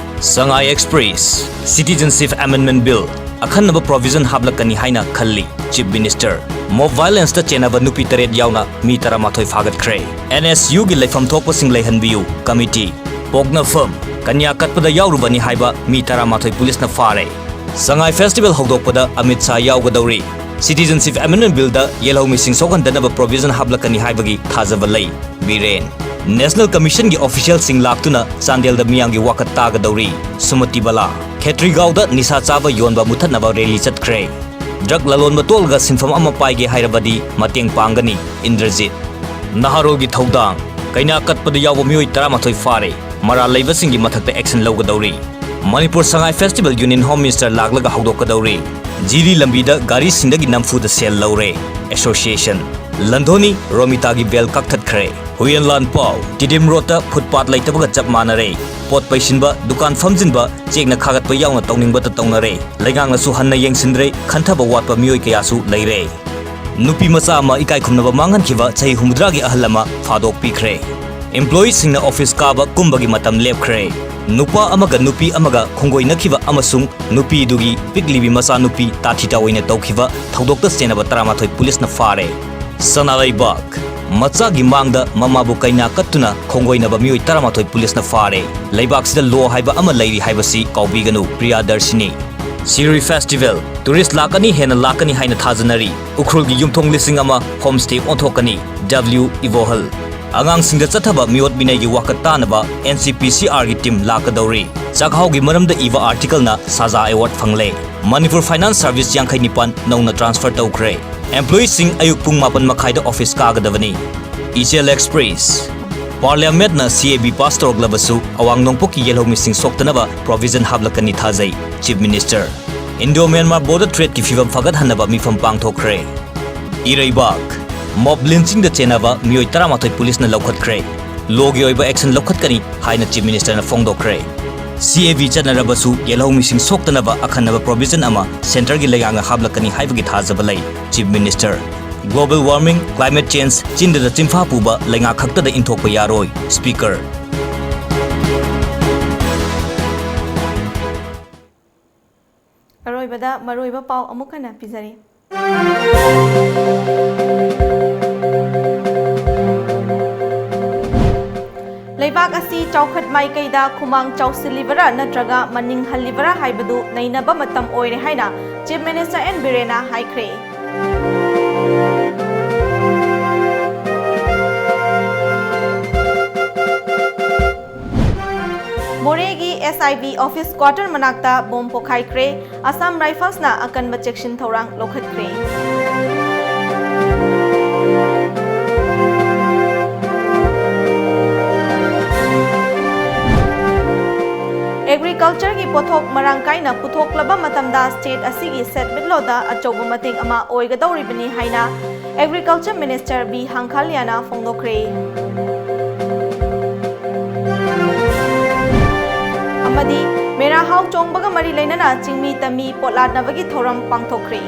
Sangai Express꯫ Citizenship Amendment Bill ꯑꯈꯟꯅꯕ provision ꯍꯥꯞꯂꯛꯀꯅꯤ ꯍꯥꯏꯅ ꯈꯜꯂꯤ꯫ Chief Minister꯫ Mob violence ꯇ ꯆꯦꯟꯅꯕ ꯅꯨꯄꯤ ꯇꯔꯦꯠ ꯌꯥꯎꯅ ꯃꯤ ꯇꯔꯥꯃꯥꯊꯣꯏ ꯐꯥꯒꯠꯈ꯭ꯔꯦ꯫ N S U ꯒꯤ ꯂꯩꯐꯝ ꯊꯣꯛꯄꯁꯤꯡ ꯂꯩꯍꯟꯕꯤꯌꯨ committee꯫ ꯄꯣꯛꯅꯐꯝ꯫ ꯀꯟꯌꯥ ꯀꯠꯄꯗ ꯌꯥꯎꯔꯨꯕꯅꯤ ꯍꯥꯏꯕ ꯃꯤ ꯇꯔꯥꯃꯥꯊꯣꯏ ꯄꯨꯂꯤꯁꯅ ꯐꯥꯔꯦ꯫ ꯁꯉꯥꯏ festival ꯍꯧꯗꯣꯛꯄꯗ Amit Shah ꯌꯥꯎꯒꯗꯧꯔꯤ꯫ Citizenship Amendment Bill ꯗ ꯌꯦꯜꯍꯧꯃꯤꯁꯤꯡ ꯁꯣꯛꯍꯟꯗꯅꯕ provision ꯍꯥꯞꯂꯛꯀꯅꯤ ꯍꯥꯏꯕꯒꯤ ꯊꯥꯖꯕ ꯂꯩ꯫ ꯕꯤꯔꯦꯟ꯫ National Commission ꯒꯤ official ꯁꯤꯡ ꯂꯥꯛꯇꯨꯅ ꯆꯥꯟꯗꯦꯜꯗ ꯃꯤꯌꯥꯝꯒꯤ ꯋꯥꯀꯠ ꯇꯥꯒꯗꯧꯔꯤ꯫ ꯁꯨꯃꯇꯤꯕꯂꯥ꯫ ꯈꯦꯇ꯭ꯔꯤꯒꯥꯎꯗ ꯅꯤꯁꯥ ꯆꯥꯕ ꯌꯣꯟꯕ ꯃꯨꯊꯠꯅꯕ rally ꯆꯠꯈ꯭ꯔꯦ꯫ Drug ꯂꯂꯣꯟꯕ ꯇꯣꯛꯂꯒ ꯁꯤꯟꯐꯝ ꯑꯃ ꯄꯥꯏꯒꯦ ꯍꯥꯏꯔꯕꯗꯤ ꯃꯇꯦꯡ ꯄꯥꯡꯒꯅꯤ, ꯏꯟꯗ꯭ꯔꯖꯤꯠ꯫ ꯅꯍꯥꯔꯣꯜꯒꯤ ꯊꯧꯗꯥꯡ꯫ ꯀꯩꯅꯥ ꯀꯠꯄꯗ ꯌꯥꯎꯕ ꯃꯤꯑꯣꯏ ꯇꯔꯥꯃꯥꯊꯣꯏ ꯐꯥꯔꯦ꯫ ꯃꯔꯥꯜ ꯂꯩꯕꯁꯤꯡꯒꯤ ꯃꯊꯛꯇ action ꯂꯧꯒꯗꯧꯔꯤ꯫ Manipur Sangai festival Union Home Minister ꯂꯥꯛꯂꯒ ꯍꯧꯗꯣꯛꯀꯗꯧꯔꯤ꯫ ꯖꯤꯔꯤ ꯂꯝꯕꯤꯗ ꯒꯥꯔꯤꯁꯤꯡꯗꯒꯤ ꯅꯝꯐꯨꯗ ꯁꯦꯜ ꯂꯧꯔꯦ꯫ Association꯫ ꯂꯟꯙꯣꯅꯤ ꯔꯣꯃꯤꯇꯥꯒꯤ bail ꯀꯛꯊꯠꯈ꯭ꯔꯦ꯫ ꯍꯨꯌꯦꯟꯂꯥꯟ ꯄꯥꯎ꯫ ꯇꯤꯗꯤꯝ ꯔꯣꯗꯇ footpath ꯂꯩꯇꯕꯒ ꯆꯞ ꯃꯥꯟꯅꯔꯦ꯫ ꯄꯣꯠ ꯄꯩꯁꯤꯟꯕ, ꯗꯨꯀꯥꯟ ꯐꯝꯖꯤꯟꯕ, ꯆꯦꯛꯅ ꯈꯥꯒꯠꯄ ꯌꯥꯎꯅ ꯇꯧꯅꯤꯡꯕꯇ ꯇꯧꯅꯔꯦ꯫ ꯂꯩꯉꯥꯛꯅꯁꯨ ꯍꯟꯅ ꯌꯦꯡꯁꯤꯟꯗ꯭ꯔꯦ, ꯈꯟꯊꯕ ꯋꯥꯠꯄ ꯃꯤꯑꯣꯏ ꯀꯌꯥꯁꯨ ꯂꯩꯔꯦ꯫ ꯅꯨꯄꯤ ꯃꯆꯥ ꯑꯃ ꯏꯀꯥꯏ ꯈꯨꯝꯅꯕ ꯃꯥꯡꯍꯟꯈꯤꯕ ꯆꯍꯤ ꯍꯨꯝꯐꯨꯇꯔꯥꯒꯤ ꯑꯍꯜ ꯑꯃ ꯐꯥꯗꯣꯛꯄꯤꯈ꯭ꯔꯦ꯫ Employee ꯁꯤꯡꯅ office ꯀꯥꯕ ꯀꯨꯝꯕꯒꯤ ꯃꯇꯝ ꯂꯦꯞꯈ꯭ꯔꯦ꯫ ꯅꯨꯄꯥ ꯑꯃꯒ ꯅꯨꯄꯤ ꯑꯃꯒ ꯈꯣꯡꯒꯣꯏꯅꯈꯤꯕ ꯑꯃꯁꯨꯡ ꯅꯨꯄꯤꯗꯨꯒꯤ ꯄꯤꯛꯂꯤꯕꯤ ꯃꯆꯥꯅꯨꯄꯤ ꯇꯥꯊꯤ ꯇꯥꯑꯣꯏꯅ ꯇꯧꯈꯤꯕ ꯊꯧꯗꯣꯛꯇ ꯆꯦꯟꯅꯕ ꯇꯔꯥꯃꯥꯊꯣꯏ ꯄꯨꯂꯤꯁꯅ ꯐꯥꯔꯦ꯫ ꯁꯅꯥ ꯂꯩꯕꯥꯛ꯫ ꯃꯆꯥꯒꯤ ꯃꯥꯡꯗ ꯃꯃꯥꯕꯨ ꯀꯩꯅꯥ ꯀꯠꯇꯨꯅ ꯈꯣꯡꯒꯣꯏꯅꯕ ꯃꯤꯑꯣꯏ ꯇꯔꯥꯃꯥꯊꯣꯏ ꯄꯨꯂꯤꯁꯅ ꯐꯥꯔꯦ꯫ ꯂꯩꯕꯥꯛꯁꯤꯗ law ꯍꯥꯏꯕ ꯑꯃ ꯂꯩꯔꯤ ꯍꯥꯏꯕꯁꯤ ꯀꯥꯎꯕꯤꯒꯅꯨ, ꯄ꯭ꯔꯤꯌꯥꯗꯔꯁꯤꯅꯤ꯫ ꯁꯤꯔꯨꯏ festival꯫ Tourist ꯂꯥꯛꯀꯅꯤ, ꯍꯦꯟꯅ ꯂꯥꯛꯀꯅꯤ ꯍꯥꯏꯅ ꯊꯥꯖꯅꯔꯤ꯫ ꯎꯈ꯭ꯔꯨꯜꯒꯤ ꯌꯨꯝꯊꯣꯡ ꯂꯤꯁꯤꯡ ꯑꯃ homestay ꯑꯣꯟꯊꯣꯛꯀꯅꯤ꯫ W ꯏꯕꯣꯍꯜ꯫ ꯑꯉꯥꯡꯁꯤꯡꯗ ꯆꯠꯊꯕ ꯃꯤꯑꯣꯠ ꯃꯤꯅꯩꯒꯤ ꯋꯥꯀꯠ ꯇꯥꯅꯕ N C P C R ꯒꯤ team ꯂꯥꯛꯀꯗꯧꯔꯤ꯫ ꯆꯥꯛꯍꯥꯎꯒꯤ ꯃꯔꯝꯗ ꯏꯕ article ꯅ ꯁꯥꯖꯥ award ꯐꯪꯂꯦ꯫ ꯃꯅꯤꯄꯨꯔ Finance Service ꯌꯥꯡꯈꯩ ꯅꯤꯄꯥꯟ ꯅꯧꯅ transfer ꯇꯧꯈ꯭ꯔꯦ꯫ Employee ꯁꯤꯡ ꯑꯌꯨꯛ ꯄꯨꯡ ꯃꯥꯄꯟ ꯃꯈꯥꯏꯗ office ꯀꯥꯒꯗꯕꯅꯤ꯫ ꯏꯆꯦꯜ Express꯫ Parliament ꯅ C A B pass ꯇꯧꯔꯛꯂꯕꯁꯨ ꯑꯋꯥꯡ ꯅꯣꯡꯄꯣꯛꯀꯤ ꯌꯦꯜꯍꯧꯃꯤꯁꯤꯡ ꯁꯣꯛꯇꯅꯕ provision ꯍꯥꯞꯂꯛꯀꯅꯤ ꯊꯥꯖꯩ, Chief Minister꯫ Indo-Myanmar border tradeꯀꯤ ꯐꯤꯚꯝ ꯐꯒꯠꯍꯟꯅꯕ ꯃꯤꯐꯝ ꯄꯥꯡꯊꯣꯛꯈ꯭ꯔꯦ꯫ ꯏꯔꯩꯕꯥꯛ, mob lynchingꯗ ꯆꯦꯟꯅꯕ ꯃꯤꯑꯣꯏ ꯇꯔꯥꯃꯥꯊꯣꯏ ꯄꯨꯂꯤꯁꯅ ꯂꯧꯈꯠꯈ꯭ꯔꯦ꯫ Lawꯒꯤ ꯑꯣꯏꯕ action ꯂꯧꯈꯠꯀꯅꯤ ꯍꯥꯏꯅ Chief Ministerꯅ ꯐꯣꯡꯗꯣꯛꯈ꯭ꯔꯦ꯫ CAB ꯆꯠꯅꯔꯕꯁꯨ ꯌꯦꯜꯍꯧꯃꯤꯁꯤꯡ ꯁꯣꯛꯇꯅꯕ ꯑꯈꯟꯅꯕ provision ꯑꯃ centreꯒꯤ ꯂꯩꯉꯥꯛꯅ ꯍꯥꯞꯂꯛꯀꯅꯤ ꯍꯥꯏꯕꯒꯤ ꯊꯥꯖꯕ ꯂꯩ꯫ Chief Minister, global warming, climate change ꯆꯤꯟꯗꯗ ꯆꯤꯟꯐꯥ ꯄꯨꯕ ꯂꯩꯉꯥꯛ ꯈꯛꯇꯗ ꯏꯟꯊꯣꯛꯄ ꯌꯥꯔꯣꯏ꯫ Speaker꯫ ꯑꯔꯣꯏꯕꯗ ꯃꯔꯨꯑꯣꯏꯕ ꯄꯥꯎ ꯑꯃꯨꯛ ꯍꯟꯅ ꯄꯤꯖꯔꯤ꯫ ꯂꯩꯕꯥꯛ ꯑꯁꯤ ꯆꯥꯎꯈꯠ ꯃꯥꯏꯀꯩꯗ ꯈꯨꯃꯥꯡ ꯆꯥꯎꯁꯤꯜꯂꯤꯕꯔꯥ ꯅꯠꯇ꯭ꯔꯒ ꯃꯅꯤꯡ ꯍꯜꯂꯤꯕꯔꯥ ꯍꯥꯏꯕꯗꯨ ꯅꯩꯅꯕ ꯃꯇꯝ ꯑꯣꯏꯔꯦ ꯍꯥꯏꯅ Chief Minister ꯑꯦꯟ ꯕꯤꯔꯦꯟꯅ ꯍꯥꯏꯈ꯭ꯔꯦ꯫ ꯃꯣꯔꯦꯒꯤ SIB office quarter ꯃꯅꯥꯛꯇ bomb ꯄꯣꯈꯥꯏꯈ꯭ꯔꯦ꯫ Assam Riflesꯅ ꯑꯀꯟꯕ ꯆꯦꯛꯁꯤꯟ ꯊꯧꯔꯥꯡ ꯂꯧꯈꯠꯈ꯭ꯔꯦ꯫ Agricultureꯒꯤ ꯄꯣꯠꯊꯣꯛ ꯃꯔꯥꯡ ꯀꯥꯏꯅ ꯄꯨꯊꯣꯛꯂꯕ ꯃꯇꯝꯗ state ꯑꯁꯤꯒꯤ ꯁꯦꯟꯃꯤꯠꯂꯣꯟꯗ ꯑꯆꯧꯕ ꯃꯇꯦꯡ ꯑꯃ ꯑꯣꯏꯒꯗꯧꯔꯤꯕꯅꯤ ꯍꯥꯏꯅ Agriculture Minister ꯕꯤ ꯍꯥꯡꯈꯥꯂꯤꯌꯥꯅ ꯐꯣꯡꯗꯣꯛꯈ꯭ꯔꯦ꯫ ꯑꯃꯗꯤ ꯃꯦꯔꯥ ꯍꯥꯎ ꯆꯣꯡꯕꯒ ꯃꯔꯤ ꯂꯩꯅꯅ ꯆꯤꯡꯃꯤ ꯇꯝꯃꯤ ꯄꯣꯠꯂꯥꯠꯅꯕꯒꯤ ꯊꯧꯔꯝ ꯄꯥꯡꯊꯣꯛꯈ꯭ꯔꯦ꯫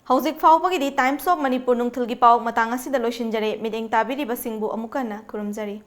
ꯍꯧꯖꯤꯛ ꯐꯥꯎꯕꯒꯤꯗꯤ Times of Manipur ꯅꯨꯡꯊꯤꯜꯒꯤ ꯄꯥꯎ ꯃꯇꯥꯡ ꯑꯁꯤꯗ ꯂꯣꯏꯁꯤꯟꯖꯔꯦ꯫ ꯃꯤꯠꯌꯦꯡ ꯇꯥꯕꯤꯔꯤꯕꯁꯤꯡꯕꯨ ꯑꯃꯨꯛ ꯍꯟꯅ ꯈꯨꯔꯨꯝꯖꯔꯤ꯫